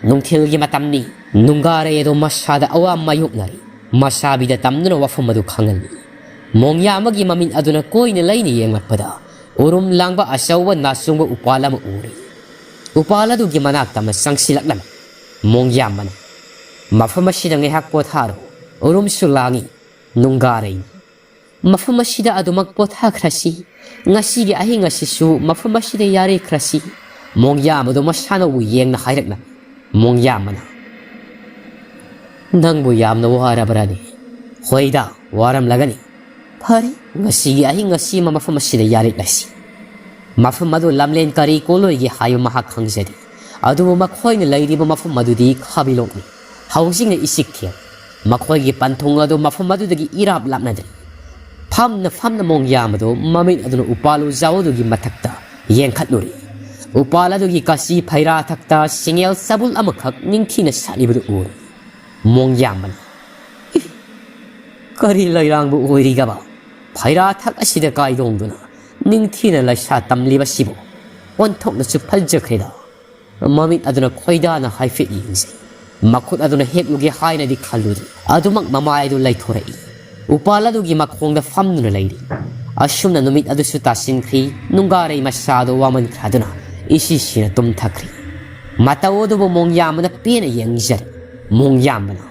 ꯅꯨꯡꯊꯤꯜꯒꯤ ꯃꯇꯝꯅꯤ꯫ ꯅꯨꯡꯒꯥꯔꯩ ꯑꯗꯨ ꯃꯁꯥꯗ ꯑꯋꯥ ꯃꯥꯌꯣꯛꯅꯔꯤ꯫ ꯃꯁꯥꯕꯤꯗ ꯇꯝꯗꯨꯅ ꯋꯥꯐꯝ ꯑꯗꯨ ꯈꯪꯍꯜꯂꯤ꯫ ꯃꯣꯡꯌꯥ ꯑꯃꯒꯤ ꯃꯃꯤꯠ ꯑꯗꯨꯅ ꯀꯣꯏꯅ ꯂꯩꯅ ꯌꯦꯡꯂꯛꯄꯗ ꯎꯔꯨꯝ ꯂꯥꯡꯕ ꯑꯆꯧꯕ ꯅꯥꯆꯣꯡꯕ ꯎꯄꯥꯜ ꯑꯃ ꯎꯔꯤ꯫ ꯎꯄꯥꯜ ꯑꯗꯨꯒꯤ ꯃꯅꯥꯛꯇ ꯑꯃ ꯆꯪꯁꯤꯜꯂꯛꯂꯝꯃꯤ꯫ ꯃꯣꯡꯌꯥꯝꯕꯅ, "ꯃꯐꯝ ꯑꯁꯤꯗ ꯉꯥꯏꯍꯥꯛ ꯄꯣꯊꯥꯔꯣ꯫ ꯎꯔꯨꯝꯁꯨ ꯂꯥꯡꯏ, ꯅꯨꯡꯒꯥꯔꯩꯅꯤ꯫ ꯃꯐꯝ ꯑꯁꯤꯗ ꯑꯗꯨꯃꯛ ꯄꯣꯊꯥꯈ꯭ꯔꯁꯤ꯫ ꯉꯁꯤꯒꯤ ꯑꯍꯤꯡ ꯑꯁꯤꯁꯨ ꯃꯐꯝ ꯑꯁꯤꯗ ꯌꯥꯔꯦꯈ꯭ꯔꯁꯤ꯫" ꯃꯣꯡꯌꯥꯝ ꯑꯗꯨ ꯃꯁꯥꯅꯕꯨ ꯌꯦꯡꯅ ꯍꯥꯏꯔꯛꯂꯝꯃꯤ꯫ ꯃꯣꯡꯌꯥꯝꯕꯅ, "ꯅꯪꯕꯨ ꯌꯥꯝꯅ ꯋꯥꯔꯕ꯭ꯔꯥꯅꯦ?" "ꯍꯣꯏꯗ, ꯋꯥꯔꯝꯂꯒꯅꯤ꯫ ꯐꯔꯦ, ꯉꯁꯤꯒꯤ ꯑꯍꯤꯡ ꯑꯁꯤꯃ ꯃꯐꯝ ꯑꯁꯤꯗ ꯌꯥꯔꯦꯛꯂꯁꯤ꯫ ꯃꯐꯝ ꯑꯗꯨ ꯂꯝꯂꯦꯟ ꯀꯔꯤ ꯀꯣꯜꯂꯣꯏꯒꯦ ꯍꯥꯏꯕ ꯃꯍꯥꯛ ꯈꯪꯖꯗꯦ꯫ ꯑꯗꯨꯕꯨ ꯃꯈꯣꯏꯅ ꯂꯩꯔꯤꯕ ꯃꯐꯝ ꯑꯗꯨꯗꯤ ꯈꯥꯕꯤꯂꯣꯛꯅꯤ꯫ ꯍꯧꯖꯤꯛꯅ ꯏꯆꯤꯛ ꯊꯦꯡ꯫ ꯃꯈꯣꯏꯒꯤ ꯄꯟꯊꯨꯡ ꯑꯗꯨ ꯃꯐꯝ ꯑꯗꯨꯗꯒꯤ ꯏꯔꯥꯞ ꯂꯥꯞꯅꯗ꯭ꯔꯤ꯫ ꯐꯝꯅ ꯐꯝꯅ ꯃꯣꯡꯌꯥꯝ ꯑꯗꯨ ꯃꯃꯤꯠ ꯑꯗꯨꯅ ꯎꯄꯥꯜ ꯎꯖꯥꯎ ꯑꯗꯨꯒꯤ ꯃꯊꯛꯇ ꯌꯦꯡꯈꯠꯂꯨꯔꯦ꯫ ꯎꯄꯥꯜ ꯑꯗꯨꯒꯤ ꯀꯥꯆꯤ ꯐꯩꯔꯥ ꯊꯛꯇ ꯁꯤꯡꯉꯦꯜ ꯆꯕꯨꯜ ꯑꯃꯈꯛ ꯅꯤꯡꯊꯤꯅ ꯁꯥꯠꯂꯤꯕꯗꯨ ꯎꯔꯦ꯫ ꯃꯣꯡꯌꯥꯝꯕꯅ, "ꯏ, ꯀꯔꯤ ꯂꯩꯔꯥꯡꯕꯨ ꯑꯣꯏꯔꯤꯒꯕ? ꯐꯩꯔꯥ ꯊꯛ ꯑꯁꯤꯗ ꯀꯥꯏꯗꯣꯡꯗꯨꯅ ꯅꯤꯡꯊꯤꯅ ꯂꯩꯁꯥ ꯇꯝꯂꯤꯕꯁꯤꯕꯨ ꯑꯣꯟꯊꯣꯛꯅꯁꯨ ꯐꯖꯈ꯭ꯔꯦꯗ꯫" ꯃꯃꯤꯠ ꯑꯗꯨꯅ ꯈꯣꯏꯗꯥꯅ ꯍꯥꯏꯐꯦꯠ ꯌꯦꯡꯖꯩ꯫ ꯃꯈꯨꯠ ꯑꯗꯨꯅ ꯍꯦꯛꯂꯨꯒꯦ ꯍꯥꯏꯅꯗꯤ ꯈꯜꯂꯨꯗꯦ, ꯑꯗꯨꯃꯛ ꯃꯃꯥꯏ ꯑꯗꯨ ꯂꯩꯊꯣꯔꯛꯏ꯫ ꯎꯄꯥꯜ ꯑꯗꯨꯒꯤ ꯃꯈꯣꯡꯗ ꯐꯝꯗꯨꯅ ꯂꯩꯔꯤ꯫ ꯑꯁꯨꯝꯅ ꯅꯨꯃꯤꯠ ꯑꯗꯨꯁꯨ ꯇꯥꯁꯤꯟꯈ꯭ꯔꯤ꯫ ꯅꯨꯡꯒꯥꯔꯩ ꯃꯁꯥꯗꯨ ꯋꯥꯃꯟꯈ꯭ꯔꯗꯨꯅ ꯏꯁꯤ ꯁꯤꯅ ꯇꯨꯝꯊꯈ꯭ꯔꯤ꯫ ꯃꯇꯧ ꯑꯗꯨꯕꯨ ꯃꯣꯡꯌꯥꯝꯕꯅ ꯄꯦꯟꯅ ꯌꯦꯡꯖꯔꯦ꯫ ꯃꯣꯡꯌꯥꯝꯕꯅ,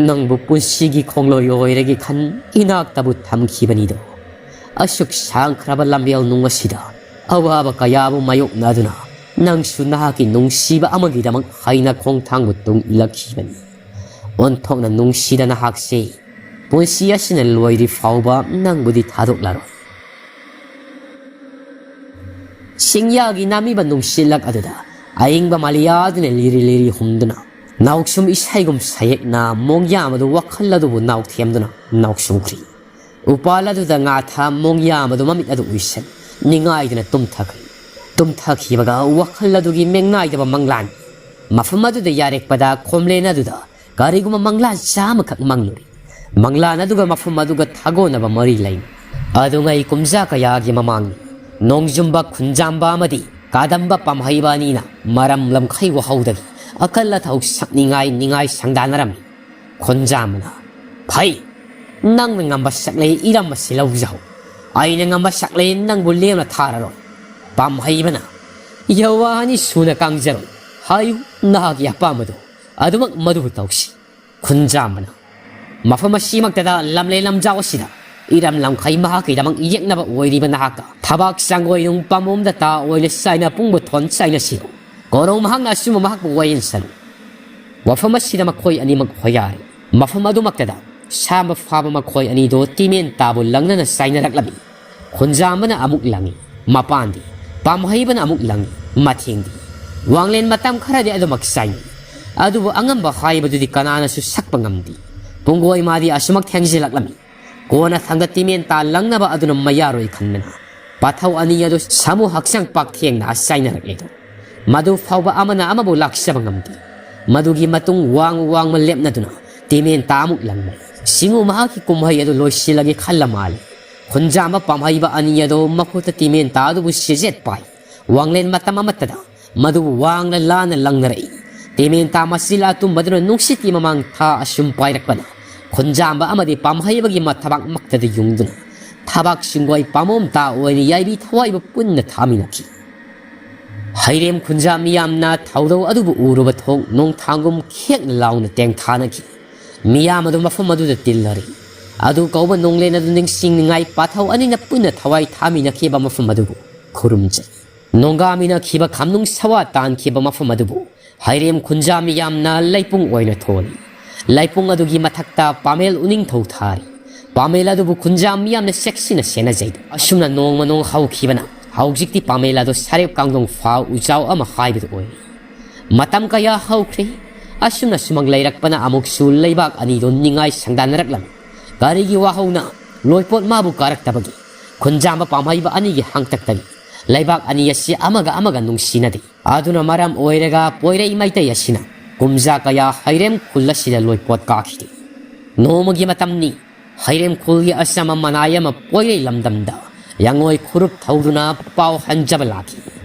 "ꯅꯪꯕꯨ ꯄꯨꯟꯁꯤꯒꯤ ꯈꯣꯡꯂꯣꯏ ꯑꯣꯏꯔꯒꯦ ꯈꯟ ꯏꯅꯥꯛꯇꯕꯨ ꯊꯝꯈꯤꯕꯅꯤꯗꯣ꯫ ꯑꯁꯨꯛ ꯁꯥꯡꯈ꯭ꯔꯕ ꯂꯝꯕꯦꯜ ꯅꯨꯡ ꯑꯁꯤꯗ ꯑꯋꯥꯕ ꯀꯌꯥꯕꯨ ꯃꯥꯌꯣꯛꯅꯗꯨꯅ ꯅꯪꯁꯨ ꯅꯍꯥꯛꯀꯤ ꯅꯨꯡꯁꯤꯕ ꯑꯃꯒꯤꯗꯃꯛ ꯍꯥꯏꯅ ꯈꯣꯡꯊꯥꯡꯕꯨ ꯇꯨꯡ ꯏꯜꯂꯛꯈꯤꯕꯅꯤ꯫ ꯑꯣꯟꯊꯣꯛꯅ ꯅꯨꯡꯁꯤꯗ ꯅꯍꯥꯛꯁꯦ꯫ ꯄꯨꯟꯁꯤ ꯑꯁꯤꯅ ꯂꯣꯏꯗ꯭ꯔꯤ ꯐꯥꯎꯕ ꯅꯪꯕꯨꯗꯤ ꯊꯥꯗꯣꯛꯂꯔꯣꯏ꯫" ꯁꯤꯡꯌꯥꯒꯤ ꯅꯥꯃꯤꯕ ꯅꯨꯡꯁꯤꯠꯂꯛ ꯑꯗꯨꯗ ꯑꯏꯪꯕ ꯃꯥꯂꯤꯌꯥꯗꯨꯅ ꯂꯤꯔꯤ ꯂꯤꯔꯤ ꯍꯨꯝꯗꯨꯅ ꯅꯥꯎꯁꯨꯝ ꯏꯁꯩꯒꯨꯝ ꯁꯌꯦꯛꯅ ꯃꯣꯡꯌꯥꯝ ꯑꯗꯨ ꯋꯥꯈꯜ ꯑꯗꯨꯕꯨ ꯅꯥꯎꯊꯦꯝꯗꯨꯅ ꯅꯥꯎꯁꯨꯝꯈ꯭ꯔꯤ꯫ ꯎꯄꯥꯜ ꯑꯗꯨꯗ ꯉꯥꯊꯥ ꯃꯣꯡꯌꯥꯝ ꯑꯗꯨ ꯃꯃꯤꯠ ꯑꯗꯨ ꯎꯏꯁꯟ ꯅꯤꯡꯉꯥꯏꯗꯨꯅ ꯇꯨꯝꯊꯈ꯭ꯔꯤ꯫ ꯇꯨꯝꯊꯈꯤꯕꯒ ꯋꯥꯈꯜ ꯑꯗꯨꯒꯤ ꯃꯦꯡꯅꯥꯏꯗꯕ ꯃꯪꯂꯥꯟ꯫ ꯃꯐꯝ ꯑꯗꯨꯗ ꯌꯥꯔꯦꯛꯄꯗ ꯈꯣꯝꯂꯦꯟ ꯑꯗꯨꯗ ꯀꯔꯤꯒꯨꯝꯕ ꯃꯪꯂꯥꯟ ꯆꯥꯃꯈꯛ ꯃꯪꯂꯨꯔꯦ꯫ ꯃꯪꯂꯥꯟ ꯑꯗꯨꯒ ꯃꯐꯝ ꯑꯗꯨꯒ ꯊꯥꯒꯣꯟꯅꯕ ꯃꯔꯤ ꯂꯩꯅꯩ꯫ ꯑꯗꯨꯉꯩ ꯀꯨꯝꯖꯥ ꯀꯌꯥꯒꯤ ꯃꯃꯥꯡꯅꯤ꯫ ꯅꯣꯡꯖꯨꯝꯕ ꯈꯨꯟꯖꯥꯝꯕ ꯑꯃꯗꯤ ꯀꯥꯗꯝꯕ ꯄꯥꯝꯍꯩꯕ ꯑꯅꯤꯅ ꯃꯔꯝ ꯂꯝꯈꯩ ꯋꯥꯍꯧꯗꯒꯤ ꯑꯀꯜ ꯑꯊꯧ ꯁꯛꯅꯤꯡꯉꯥꯏ ꯅꯤꯡꯉꯥꯏ ꯁꯪꯗꯥꯅꯔꯝꯃꯤ꯫ ꯈꯨꯟꯖꯥꯝꯕꯅ, "ꯐꯩ, ꯅꯪꯅ ꯉꯝꯕ ꯁꯛꯂꯩ ꯏꯔꯝ ꯑꯁꯤ ꯂꯧꯖꯍꯧ꯫ ꯑꯩꯅ ꯉꯝꯕ ꯁꯛꯂꯩ ꯅꯪꯕꯨ ꯂꯦꯝꯅ ꯊꯥꯔꯔꯣꯏ꯫" ꯄꯥꯝꯍꯩꯕꯅ, "ꯌꯋꯥ ꯑꯅꯤ ꯁꯨꯅ ꯀꯥꯡꯖꯔꯣꯏ꯫ ꯍꯥꯏꯌꯨ, ꯅꯍꯥꯛꯀꯤ ꯑꯄꯥꯝꯕꯗꯨ ꯑꯗꯨꯃꯛ ꯃꯗꯨꯕꯨ ꯇꯧꯁꯤ꯫" ꯈꯨꯟꯖꯥꯝꯕꯅ, "ꯃꯐꯝ ꯑꯁꯤꯃꯛꯇꯗ ꯂꯝꯂꯦꯟ ꯂꯝꯖꯥꯎ ꯑꯁꯤꯗ ꯏꯔꯝ ꯂꯝꯈꯩ ꯃꯍꯥꯛꯀꯤꯗꯃꯛ ꯌꯦꯛꯅꯕ ꯑꯣꯏꯔꯤꯕ ꯅꯍꯥꯛꯀ ꯊꯕꯥꯛ ꯆꯪꯒꯣꯏ ꯅꯨꯡ ꯄꯥꯝꯕꯣꯝꯗ ꯇꯥ ꯑꯣꯏꯅ ꯆꯥꯏꯅ ꯄꯨꯡꯕ ꯊꯣꯟ ꯆꯥꯏꯅꯁꯤꯔꯣ?" ꯀꯣꯔꯧ ꯃꯍꯥꯛꯅ ꯑꯆꯨꯝꯕ ꯃꯍꯥꯛꯄꯨ ꯋꯥꯌꯦꯟꯁꯅꯨ꯫ ꯋꯥꯐꯝ ꯑꯁꯤꯗ ꯃꯈꯣꯏ ꯑꯅꯤꯃꯛ ꯍꯣꯌꯥꯔꯤ꯫ ꯃꯐꯝ ꯑꯗꯨꯃꯛꯇꯗ ꯁꯥꯝꯕ ꯐꯥꯕ ꯃꯈꯣꯏ ꯑꯅꯤꯗꯣ ꯇꯤꯃꯦꯟ ꯇꯥꯕꯨ ꯂꯪꯅꯅ ꯆꯥꯏꯅꯔꯛꯂꯝꯃꯤ꯫ ꯈꯨꯟꯖꯥꯝꯕꯅ ꯑꯃꯨꯛ ꯂꯪꯏ, ꯃꯄꯥꯟꯗꯤ꯫ ꯄꯥꯝꯍꯩꯕꯅ ꯑꯃꯨꯛ ꯂꯪꯏ, ꯃꯊꯦꯡꯗꯤ꯫ ꯋꯥꯡꯂꯦꯟ ꯃꯇꯝ ꯈꯔꯗꯤ ꯑꯗꯨꯃꯛ ꯆꯥꯏꯅꯩ꯫ ꯑꯗꯨꯕꯨ ꯑꯉꯝꯕ ꯍꯥꯏꯕꯗꯨꯗꯤ ꯀꯅꯥꯅꯁꯨ ꯁꯛꯄ ꯉꯝꯗꯦ꯫ ꯄꯨꯡꯒꯣꯏ ꯃꯥꯗꯤ ꯑꯁꯨꯃꯛ ꯊꯦꯡꯖꯤꯜꯂꯛꯂꯝꯃꯤ꯫ ꯀꯣꯟꯅ ꯊꯪꯗ ꯇꯤꯃꯦꯟ ꯇꯥ ꯂꯪꯅꯕ ꯑꯗꯨꯅ ꯃꯌꯥꯔꯣꯏ ꯈꯟꯕꯅ ꯄꯥꯊꯧ ꯑꯅꯤ ꯑꯗꯨ ꯁꯥꯃꯨ ꯍꯛꯆꯥꯡ ꯄꯥꯛꯊꯦꯡꯅ ꯆꯥꯏꯅꯔꯛꯂꯦ꯫ ꯃꯗꯨ ꯐꯥꯎꯕ ꯑꯃꯅ ꯑꯃꯕꯨ ꯂꯥꯛꯆꯕ ꯉꯝꯗꯦ꯫ ꯃꯗꯨꯒꯤ ꯃꯇꯨꯡ ꯋꯥꯡ ꯋꯥꯡꯃ ꯂꯦꯞꯅꯗꯨꯅ ꯇꯤꯃꯦꯟ ꯇꯥ ꯑꯃꯨꯛ ꯂꯪꯅꯩ꯫ ꯁꯤꯡꯉꯨ ꯃꯍꯥꯛꯀꯤ ꯀꯨꯝꯍꯩ ꯑꯗꯨ ꯂꯣꯏꯁꯤꯜꯂꯒꯦ ꯈꯜꯂ ꯃꯥꯜꯂꯦ꯫ ꯈꯨꯟꯖꯥꯝꯕ ꯄꯥꯝꯍꯩꯕ ꯑꯅꯤ ꯑꯗꯨ ꯃꯈꯨꯠꯇ ꯇꯤꯃꯦꯟ ꯇꯥ ꯑꯗꯨꯕꯨ ꯁꯤꯖꯦꯠ ꯄꯥꯏ꯫ ꯋꯥꯡꯂꯦꯟ ꯃꯇꯝ ꯑꯃꯠꯇꯗ ꯃꯗꯨꯕꯨ ꯋꯥꯡꯅ ꯂꯥꯟꯅ ꯂꯪꯅꯔꯛꯏ꯫ ꯇꯤꯃꯦꯟ ꯇꯥ ꯃꯆꯤꯜ ꯑꯇꯨꯝꯕꯗꯨꯅ ꯅꯨꯡꯁꯤꯠꯀꯤ ꯃꯃꯥꯡ ꯊꯥ ꯑꯁꯨꯝ ꯄꯥꯏꯔꯛꯄꯅ ꯈꯨꯟꯖꯥꯝꯕ ꯑꯃꯗꯤ ꯄꯥꯝꯍꯩꯕꯒꯤ ꯃꯊꯕꯥꯛꯃꯛꯇꯗ ꯌꯨꯡꯗꯨꯅ ꯊꯕꯥꯛ ꯁꯤꯡꯒꯣꯏ ꯄꯥꯃꯣꯝ ꯇꯥ ꯑꯣꯏꯅ ꯌꯥꯏꯕꯤ ꯊꯋꯥꯏꯕ ꯄꯨꯟꯅ ꯊꯥꯃꯤꯟꯅꯈꯤ꯫ ꯍꯩꯔꯦꯝ ꯈꯨꯟꯖꯥ ꯃꯤꯌꯥꯝꯅ ꯊꯧꯗꯧ ꯑꯗꯨꯕꯨ ꯎꯔꯨꯕ ꯊꯣꯛ ꯅꯣꯡꯊꯥꯡꯒꯨꯝ ꯈꯦꯛꯅ ꯂꯥꯎꯅ ꯇꯦꯡꯊꯥꯅꯈꯤ꯫ ꯃꯤꯌꯥꯝ ꯑꯗꯨ ꯃꯐꯝ ꯑꯗꯨꯗ ꯇꯤꯜꯂꯔꯤ꯫ ꯑꯗꯨ ꯀꯧꯕ ꯅꯣꯡꯂꯦꯟ ꯑꯗꯨ ꯅꯤꯡꯁꯤꯡꯅꯤꯡꯉꯥꯏ ꯄꯥꯊꯧ ꯑꯅꯤꯅ ꯄꯨꯟꯅ ꯊꯋꯥꯏ ꯊꯥꯃꯤꯟꯅꯈꯤꯕ ꯃꯐꯝ ꯑꯗꯨꯕꯨ ꯈꯨꯔꯨꯝꯖꯔꯤ꯫ ꯅꯣꯡꯒꯥꯃꯤꯅꯈꯤꯕ ꯈꯝꯅꯨꯡ ꯁꯋꯥ ꯇꯥꯟꯈꯤꯕ ꯃꯐꯝ ꯑꯗꯨꯕꯨ ꯍꯩꯔꯦꯝ ꯈꯨꯟꯖꯥ ꯃꯤꯌꯥꯝꯅ ꯂꯩꯄꯨꯡ ꯑꯣꯏꯅ ꯊꯣꯜꯂꯤ꯫ ꯂꯩꯄꯨꯡ ꯑꯗꯨꯒꯤ ꯃꯊꯛꯇ ꯄꯥꯃꯦꯜ ꯎꯅꯤꯡꯊꯧ ꯊꯥꯔꯤ꯫ ꯄꯥꯃꯦꯜ ꯑꯗꯨꯕꯨ ꯈꯨꯟꯖꯥ ꯃꯤꯌꯥꯝꯅ ꯆꯦꯛꯁꯤꯟꯅ ꯁꯦꯟꯅꯖꯩ꯫ ꯑꯁꯨꯝꯅ ꯅꯣꯡꯃ ꯅꯣꯡ ꯍꯧꯈꯤꯕꯅ ꯍꯧꯖꯤꯛꯇꯤ ꯄꯥꯃꯦꯜ ꯑꯗꯨ ꯁꯔꯦꯞ ꯀꯥꯡꯗꯣꯡ ꯐꯥꯎ ꯎꯖꯥꯎ ꯑꯃ ꯍꯥꯏꯕꯗꯨ ꯑꯣꯏꯔꯦ꯫ ꯃꯇꯝ ꯀꯌꯥ ꯍꯧꯈ꯭ꯔꯦ꯫ ꯑꯁꯨꯝꯅ ꯁꯨꯃꯥꯡ ꯂꯩꯔꯛꯄꯅ ꯑꯃꯨꯛꯁꯨ ꯂꯩꯕꯥꯛ ꯑꯅꯤꯗꯨ ꯅꯤꯡꯉꯥꯏ ꯁꯪꯗꯥꯅꯔꯛꯂꯝꯃꯤ꯫ ꯀꯔꯤꯒꯤ ꯋꯥꯍꯧꯅ ꯂꯣꯏꯄꯣꯠ ꯃꯥꯕꯨ ꯀꯥꯔꯛꯇꯕꯒꯤ? ꯈꯨꯟꯖꯥꯝꯕ ꯄꯥꯝꯍꯩꯕ ꯑꯅꯤꯒꯤ ꯍꯥꯡꯇꯛꯇꯒꯤ ꯂꯩꯕꯥꯛ ꯑꯅꯤ ꯑꯁꯤ ꯑꯃꯒ ꯑꯃꯒ ꯅꯨꯡꯁꯤꯅꯗꯦ꯫ ꯑꯗꯨꯅ ꯃꯔꯝ ꯑꯣꯏꯔꯒ ꯄꯣꯏꯔꯩ ꯃꯩꯇꯩ ꯑꯁꯤꯅ ꯀꯨꯝꯖꯥ ꯀꯌꯥ ꯍꯩꯔꯦꯝ ꯈꯨꯜ ꯑꯁꯤꯗ ꯂꯣꯏꯄꯣꯠ ꯀꯥꯈꯤꯗꯦ꯫ ꯅꯣꯡꯃꯒꯤ ꯃꯇꯝꯅꯤ꯫ ꯍꯩꯔꯦꯝ ꯈꯨꯜꯒꯤ ꯑꯆꯝꯕ ꯃꯅꯥꯏ ꯑꯃ ꯄꯣꯏꯔꯩ ꯂꯝꯗꯝꯗ ꯌꯥꯡꯉꯣꯏ ꯈꯨꯔꯨꯞ ꯊꯧꯗꯨꯅ ꯄꯥꯎ ꯍꯟꯖꯕ ꯂꯥꯛꯈꯤ꯫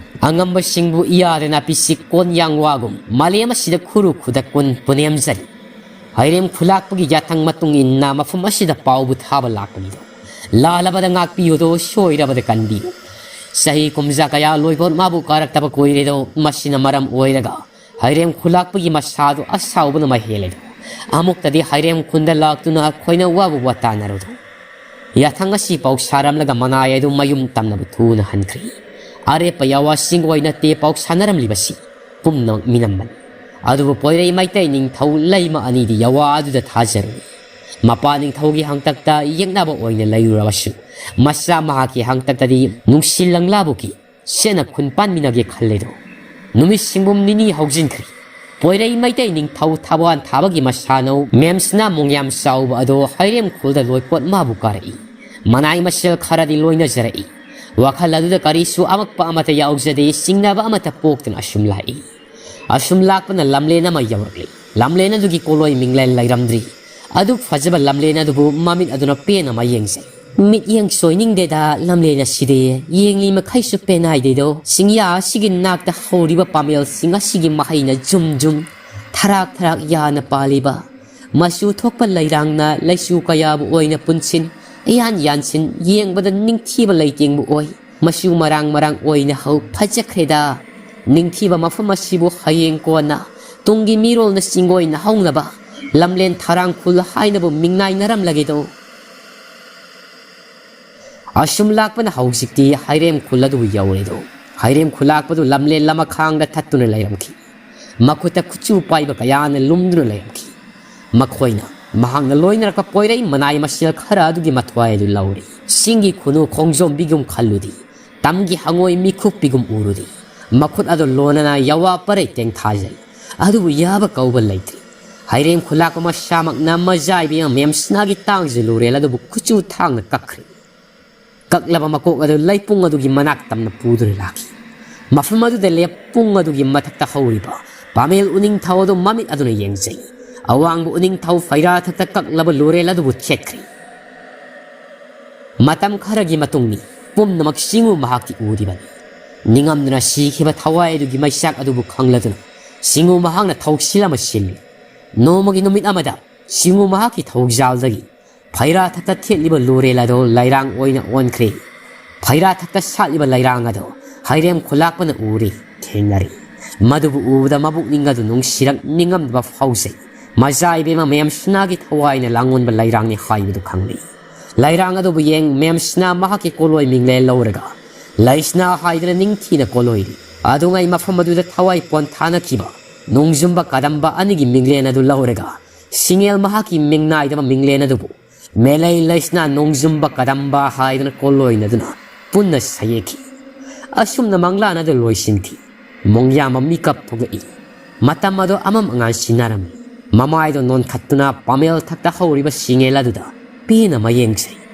ꯑꯉꯝꯕꯁꯤꯡꯕꯨ ꯏꯌꯥꯗ ꯅꯥꯄꯤ ꯁꯤꯛꯀꯣꯟ ꯌꯥꯡꯋꯥꯒꯨꯝ ꯃꯥꯂꯦꯝ ꯑꯁꯤꯗ ꯈꯨꯔꯨ ꯈꯨꯗꯛꯀꯨꯟ ꯄꯨꯅꯦꯝꯖꯔꯤ꯫ ꯍꯩꯔꯦꯝ ꯈꯨꯂꯥꯛꯄꯒꯤ ꯌꯥꯊꯪ ꯃꯇꯨꯡ ꯏꯟꯅ ꯃꯐꯝ ꯑꯁꯤꯗ ꯄꯥꯎꯕꯨ ꯊꯥꯕ ꯂꯥꯛꯄꯅꯤꯗꯣ꯫ ꯂꯥꯜꯂꯕꯗ ꯉꯥꯛꯄꯤꯌꯨꯗꯣ, ꯁꯣꯏꯔꯕꯗ ꯀꯟꯕꯤꯌꯨ꯫ ꯆꯍꯤ ꯀꯨꯝꯖꯥ ꯀꯌꯥ ꯂꯣꯏꯕꯣꯠ ꯃꯥꯕꯨ ꯀꯥꯔꯛꯇꯕ ꯀꯨꯏꯔꯦꯗꯣ, ꯃꯁꯤꯅ ꯃꯔꯝ ꯑꯣꯏꯔꯒ ꯍꯩꯔꯦꯝ ꯈꯨꯂꯥꯛꯄꯒꯤ ꯃꯁꯥꯗꯨ ꯑꯁꯥꯎꯕꯅ ꯃꯍꯦꯜꯂꯦꯗꯣ꯫ ꯑꯃꯨꯛꯇꯗꯤ ꯍꯩꯔꯦꯝ ꯈꯨꯟꯗ ꯂꯥꯛꯇꯨꯅ ꯑꯩꯈꯣꯏꯅ ꯋꯥꯕꯨ ꯋꯥꯇꯥꯅꯔꯨꯗꯣ꯫ ꯌꯥꯊꯪ ꯑꯁꯤ ꯄꯥꯎ ꯁꯥꯔꯝꯂꯒ ꯃꯅꯥꯏ ꯑꯗꯨ ꯃꯌꯨꯝ ꯇꯝꯅꯕ ꯊꯨꯅ ꯍꯟꯈ꯭ꯔꯦ꯫ ꯑꯔꯦꯞꯄ ꯌꯥꯋꯥꯁꯤꯡ ꯑꯣꯏꯅ ꯇꯦ ꯄꯥꯎ ꯁꯥꯟꯅꯔꯝꯂꯤꯕꯁꯤ ꯄꯨꯝꯅꯃꯛ ꯃꯤꯅꯝꯕꯅꯤ꯫ ꯑꯗꯨꯕꯨ ꯄꯣꯏꯔꯩ ꯃꯩꯇꯩ ꯅꯤꯡꯊꯧ ꯂꯩꯃ ꯑꯅꯤꯗꯤ ꯌꯥꯋꯥ ꯑꯗꯨꯗ ꯊꯥꯖꯔꯨꯏ꯫ ꯃꯄꯥ ꯅꯤꯡꯊꯧꯒꯤ ꯍꯥꯡꯇꯛꯇ ꯌꯦꯛꯅꯕ ꯑꯣꯏꯅ ꯂꯩꯔꯨꯔꯕꯁꯨ, ꯃꯆꯥ ꯃꯍꯥꯛꯀꯤ ꯍꯥꯡꯇꯛꯇꯗꯤ ꯅꯨꯡꯁꯤ ꯂꯪꯂꯥꯕꯨꯛꯀꯤ ꯁꯦꯠꯅ ꯈꯨꯟ ꯄꯥꯟꯃꯤꯟꯅꯒꯦ ꯈꯜꯂꯦꯗꯣ꯫ ꯅꯨꯃꯤꯠ ꯁꯤꯡꯕꯨꯝ ꯅꯤꯅꯤ ꯍꯧꯖꯤꯟꯈ꯭ꯔꯦ꯫ ꯄꯣꯏꯔꯩ ꯃꯩꯇꯩ ꯅꯤꯡꯊꯧ ꯊꯧꯕꯥꯜ ꯊꯥꯕꯒꯤ ꯃꯁꯥꯅꯧ ꯃꯦꯝꯁꯅꯥ ꯃꯣꯡꯌꯥꯝ ꯆꯥꯎꯕ ꯑꯗꯣ ꯍꯩꯔꯦꯝ ꯈꯨꯜꯗ ꯂꯣꯏꯄꯣꯠ ꯃꯥꯕꯨ ꯀꯥꯔꯛꯏ꯫ ꯃꯅꯥꯏ ꯃꯁꯦꯜ ꯈꯔꯗꯤ ꯂꯣꯏꯅꯖꯔꯛꯏ꯫ ꯋꯥꯈꯜ ꯑꯗꯨꯗ ꯀꯔꯤꯁꯨ ꯑꯃꯛꯄ ꯑꯃꯠꯇ ꯌꯥꯎꯖꯗꯦ, ꯆꯤꯡꯅꯕ ꯑꯃꯠꯇ ꯄꯣꯛꯇꯅ ꯑꯁꯨꯝ ꯂꯥꯛꯏ꯫ ꯑꯁꯨꯝ ꯂꯥꯛꯄꯅ ꯂꯝꯂꯦꯟ ꯑꯃ ꯌꯧꯔꯛꯂꯦ꯫ ꯂꯝꯂꯦꯟ ꯑꯗꯨꯒꯤ ꯀꯣꯂꯣꯏ ꯃꯤꯡꯂꯦꯟ ꯂꯩꯔꯝꯗ꯭ꯔꯤ꯫ ꯑꯗꯨꯛ ꯐꯖꯕ ꯂꯝꯂꯦꯟ ꯑꯗꯨꯕꯨ ꯃꯃꯤꯠ ꯑꯗꯨꯅ ꯄꯦꯟꯅ ꯃꯥ ꯌꯦꯡꯖꯩ꯫ ꯃꯤꯠꯌꯦꯡ ꯁꯣꯏꯅꯤꯡꯗꯦꯗ ꯂꯝꯂꯦꯟ ꯑꯁꯤꯗꯤ꯫ ꯌꯦꯡꯂꯤ ꯃꯈꯩꯁꯨ ꯄꯦꯟꯅꯥꯏꯗꯦꯗꯣ꯫ ꯆꯤꯡꯌꯥ ꯑꯁꯤꯒꯤ ꯅꯥꯛꯇ ꯍꯧꯔꯤꯕ ꯄꯥꯃꯦꯜꯁꯤꯡ ꯑꯁꯤꯒꯤ ꯃꯍꯩꯅ ꯖꯨꯝ ꯖꯨꯝ, ꯊꯔꯥꯛ ꯊꯔꯥꯛ ꯌꯥꯅ ꯄꯥꯜꯂꯤꯕ꯫ ꯃꯆꯨ ꯊꯣꯛꯄ ꯂꯩꯔꯥꯡꯅ ꯂꯩꯆꯨ ꯀꯌꯥꯕꯨ ꯑꯣꯏꯅ ꯄꯨꯟꯁꯤꯟ, ꯏꯌꯥꯟ ꯌꯥꯟꯁꯤꯟ, ꯌꯦꯡꯕꯗ ꯅꯤꯡꯊꯤꯕ ꯂꯩꯇꯦꯡꯕꯨ ꯑꯣꯏ꯫ ꯃꯆꯨ ꯃꯔꯥꯡ ꯃꯔꯥꯡ ꯑꯣꯏꯅ ꯍꯧ ꯐꯖꯈ꯭ꯔꯦꯗ꯫ ꯅꯤꯡꯊꯤꯕ ꯃꯐꯝ ꯑꯁꯤꯕꯨ ꯍꯌꯦꯡ ꯀꯣꯟꯅ ꯇꯨꯡꯒꯤ ꯃꯤꯔꯣꯜꯅ ꯆꯤꯡꯒꯣꯏꯅ ꯍꯧꯅꯕ ꯂꯝꯂꯦꯟ ꯊꯧꯔꯥꯡ ꯈꯨꯜ ꯍꯥꯏꯅꯕꯨ ꯃꯤꯡꯅꯥꯏꯅꯔꯝꯂꯒꯦꯗꯣ꯫ ꯑꯁꯨꯝ ꯂꯥꯛꯄꯅ ꯍꯧꯖꯤꯛꯇꯤ ꯍꯩꯔꯦꯝ ꯈꯨꯜ ꯑꯗꯨꯕꯨ ꯌꯧꯔꯦꯗꯣ꯫ ꯍꯩꯔꯦꯝ ꯈꯨꯜꯂꯥꯛꯄꯗꯨ ꯂꯝꯂꯦꯟ ꯂꯃꯈꯥꯡꯗ ꯊꯠꯇꯨꯅ ꯂꯩꯔꯝꯈꯤ꯫ ꯃꯈꯨꯠꯇ ꯈꯨꯠꯁꯨ ꯄꯥꯏꯕ ꯀꯌꯥꯅ ꯂꯨꯝꯗꯨꯅ ꯂꯩꯔꯝꯈꯤ꯫ ꯃꯈꯣꯏꯅ ꯃꯍꯥꯛꯅ ꯂꯣꯏꯅꯔꯛꯄ ꯄꯣꯏꯔꯩ ꯃꯅꯥꯏ ꯃꯁꯦꯜ ꯈꯔ ꯑꯗꯨꯒꯤ ꯃꯊ꯭ꯋꯥꯏ ꯑꯗꯨ ꯂꯧꯔꯤ꯫ ꯆꯤꯡꯒꯤ ꯈꯨꯅꯨ ꯈꯣꯡꯖꯣꯝꯕꯤꯒꯨꯝ ꯈꯜꯂꯨꯗꯤ, ꯇꯝꯒꯤ ꯍꯉꯣꯏ ꯃꯤꯈꯨꯞꯄꯤꯒꯨꯝ ꯎꯔꯨꯗꯤ꯫ ꯃꯈꯨꯠ ꯑꯗꯨ ꯂꯣꯟꯅꯅ ꯌꯥꯋꯥ ꯄꯔꯩ ꯇꯦꯡꯊꯥꯖꯩ꯫ ꯑꯗꯨꯕꯨ ꯌꯥꯕ ꯀꯧꯕ ꯂꯩꯇ꯭ꯔꯤ꯫ ꯍꯩꯔꯦꯝ ꯈꯨꯜꯂꯥꯛꯄ ꯃꯁꯥꯃꯛꯅ ꯃꯖꯥꯏꯕꯤ ꯃꯦꯝꯁꯅꯥꯒꯤ ꯇꯥꯡꯖ ꯂꯨꯔꯦꯜ ꯑꯗꯨꯕꯨ ꯈꯨꯠꯁꯨ ꯊꯥꯡꯅ ꯀꯛꯈ꯭ꯔꯦ꯫ ꯀꯛꯂꯕ ꯃꯀꯣꯛ ꯑꯗꯨ ꯂꯩꯄꯨꯡ ꯑꯗꯨꯒꯤ ꯃꯅꯥꯛ ꯇꯝꯅ ꯄꯨꯗꯨꯅ ꯂꯥꯛꯈꯤ꯫ ꯃꯐꯝ ꯑꯗꯨꯗ ꯂꯦꯞꯄꯨꯡ ꯑꯗꯨꯒꯤ ꯃꯊꯛꯇ ꯍꯧꯔꯤꯕ ꯄꯥꯃꯦꯜ ꯎꯅꯤꯡꯊꯧ ꯑꯗꯨ ꯃꯃꯤꯠ ꯑꯗꯨꯅ ꯌꯦꯡꯖꯩ꯫ ꯑꯋꯥꯡꯕ ꯎꯅꯤꯡꯊꯧ ꯐꯩꯔꯥ ꯊꯛꯇ ꯀꯛꯂꯕ ꯂꯨꯔꯦꯜ ꯑꯗꯨꯕꯨ ꯊꯦꯠꯈ꯭ꯔꯦ꯫ ꯃꯇꯝ ꯈꯔꯒꯤ ꯃꯇꯨꯡꯅꯤ꯫ ꯄꯨꯝꯅꯃꯛ ꯆꯤꯡꯉꯨ ꯃꯍꯥꯛꯇꯤ ꯎꯔꯤꯕꯅꯤ꯫ ꯅꯤꯡꯉꯝꯗꯅ ꯁꯤꯈꯤꯕ ꯊꯋꯥꯏ ꯑꯗꯨꯒꯤ ꯃꯩꯆꯥꯛ ꯑꯗꯨꯕꯨ ꯈꯪꯂꯗꯨꯅ ꯆꯤꯡꯉꯨ ꯃꯍꯥꯛꯅ ꯊꯧꯁꯤꯜ ꯑꯃ ꯁꯤꯜꯂꯤ꯫ ꯅꯣꯡꯃꯒꯤ ꯅꯨꯃꯤꯠ ꯑꯃꯗ ꯆꯤꯡꯉꯨ ꯃꯍꯥꯛꯀꯤ ꯊꯧꯖꯥꯜꯗꯒꯤ ꯐꯩꯔꯥ ꯊꯛꯇ ꯊꯦꯠꯂꯤꯕ ꯂꯨꯔꯦꯜ ꯑꯗꯨ ꯂꯩꯔꯥꯡ ꯑꯣꯏꯅ ꯑꯣꯟꯈ꯭ꯔꯦ꯫ ꯐꯩꯔꯥ ꯊꯛꯇ ꯁꯥꯠꯂꯤꯕ ꯂꯩꯔꯥꯡ ꯑꯗꯨ ꯍꯩꯔꯦꯝ ꯈꯨꯂꯥꯛꯄꯅ ꯎꯔꯦ, ꯊꯦꯡꯅꯔꯦ꯫ ꯃꯗꯨꯕꯨ ꯎꯕꯗ ꯃꯕꯨꯛꯅꯤꯡ ꯑꯗꯨ ꯅꯨꯡꯁꯤꯔꯛ ꯅꯤꯡꯉꯝꯗꯕ ꯐꯥꯎꯖꯩ꯫ ꯃꯖꯥ ꯏꯕꯦꯝꯃ ꯃꯦꯝꯁꯅꯥꯒꯤ ꯊꯋꯥꯏꯅ ꯂꯥꯡꯑꯣꯟꯕ ꯂꯩꯔꯥꯡꯅꯤ ꯍꯥꯏꯕꯗꯨ ꯈꯪꯂꯦ꯫ ꯂꯩꯔꯥꯡ ꯑꯗꯨꯕꯨ ꯌꯦꯡ ꯃꯦꯝꯁꯅꯥ ꯃꯍꯥꯛꯀꯤ ꯀꯣꯂꯣꯏ ꯃꯤꯡꯂꯦꯟ ꯂꯧꯔꯒ ꯂꯩꯁꯅꯥ ꯍꯥꯏꯗꯅ ꯅꯤꯡꯊꯤꯅ ꯀꯣꯂꯣꯏꯔꯤ꯫ ꯑꯗꯨꯉꯩ ꯃꯐꯝ ꯑꯗꯨꯗ ꯊꯋꯥꯏ ꯄꯣꯟꯊꯥꯅꯈꯤꯕ ꯅꯣꯡꯖꯨꯝꯕ ꯀꯗꯝꯕ ꯑꯅꯤꯒꯤ ꯃꯤꯡꯂꯦꯟ ꯑꯗꯨ ꯂꯧꯔꯒ ꯁꯤꯡꯉꯦꯜ ꯃꯍꯥꯛꯀꯤ ꯃꯤꯡꯅꯥꯏꯗꯕ ꯃꯤꯡꯂꯦꯟ ꯑꯗꯨꯕꯨ ꯃꯦꯂꯩ ꯂꯩꯁꯅꯥ ꯅꯣꯡꯖꯨꯝꯕ ꯀꯗꯝꯕ ꯍꯥꯏꯗꯨꯅ ꯀꯣꯜꯂꯣꯏꯅꯗꯨꯅ ꯄꯨꯟꯅ ꯁꯌꯦꯛꯈꯤ꯫ ꯑꯁꯨꯝꯅ ꯃꯪꯂꯥꯟ ꯑꯗꯨ ꯂꯣꯏꯁꯤꯟꯈꯤ꯫ ꯃꯣꯡꯌꯥꯝꯕ ꯃꯤꯀꯞ ꯊꯣꯛꯂꯛꯏ꯫ ꯃꯇꯝ ꯑꯗꯣ ꯑꯃꯝ ꯑꯉꯥꯟ ꯁꯤꯟꯅꯔꯝꯃꯤ꯫ ꯃꯃꯥꯏꯗꯣ ꯅꯣꯟꯈꯠꯇꯨꯅ ꯄꯥꯃꯦꯜ ꯊꯛꯇ ꯍꯧꯔꯤꯕ ꯁꯤꯡꯉꯦꯜ ꯑꯗꯨꯗ ꯄꯦꯟꯅ ꯃꯌꯦꯡ ꯁꯩ꯫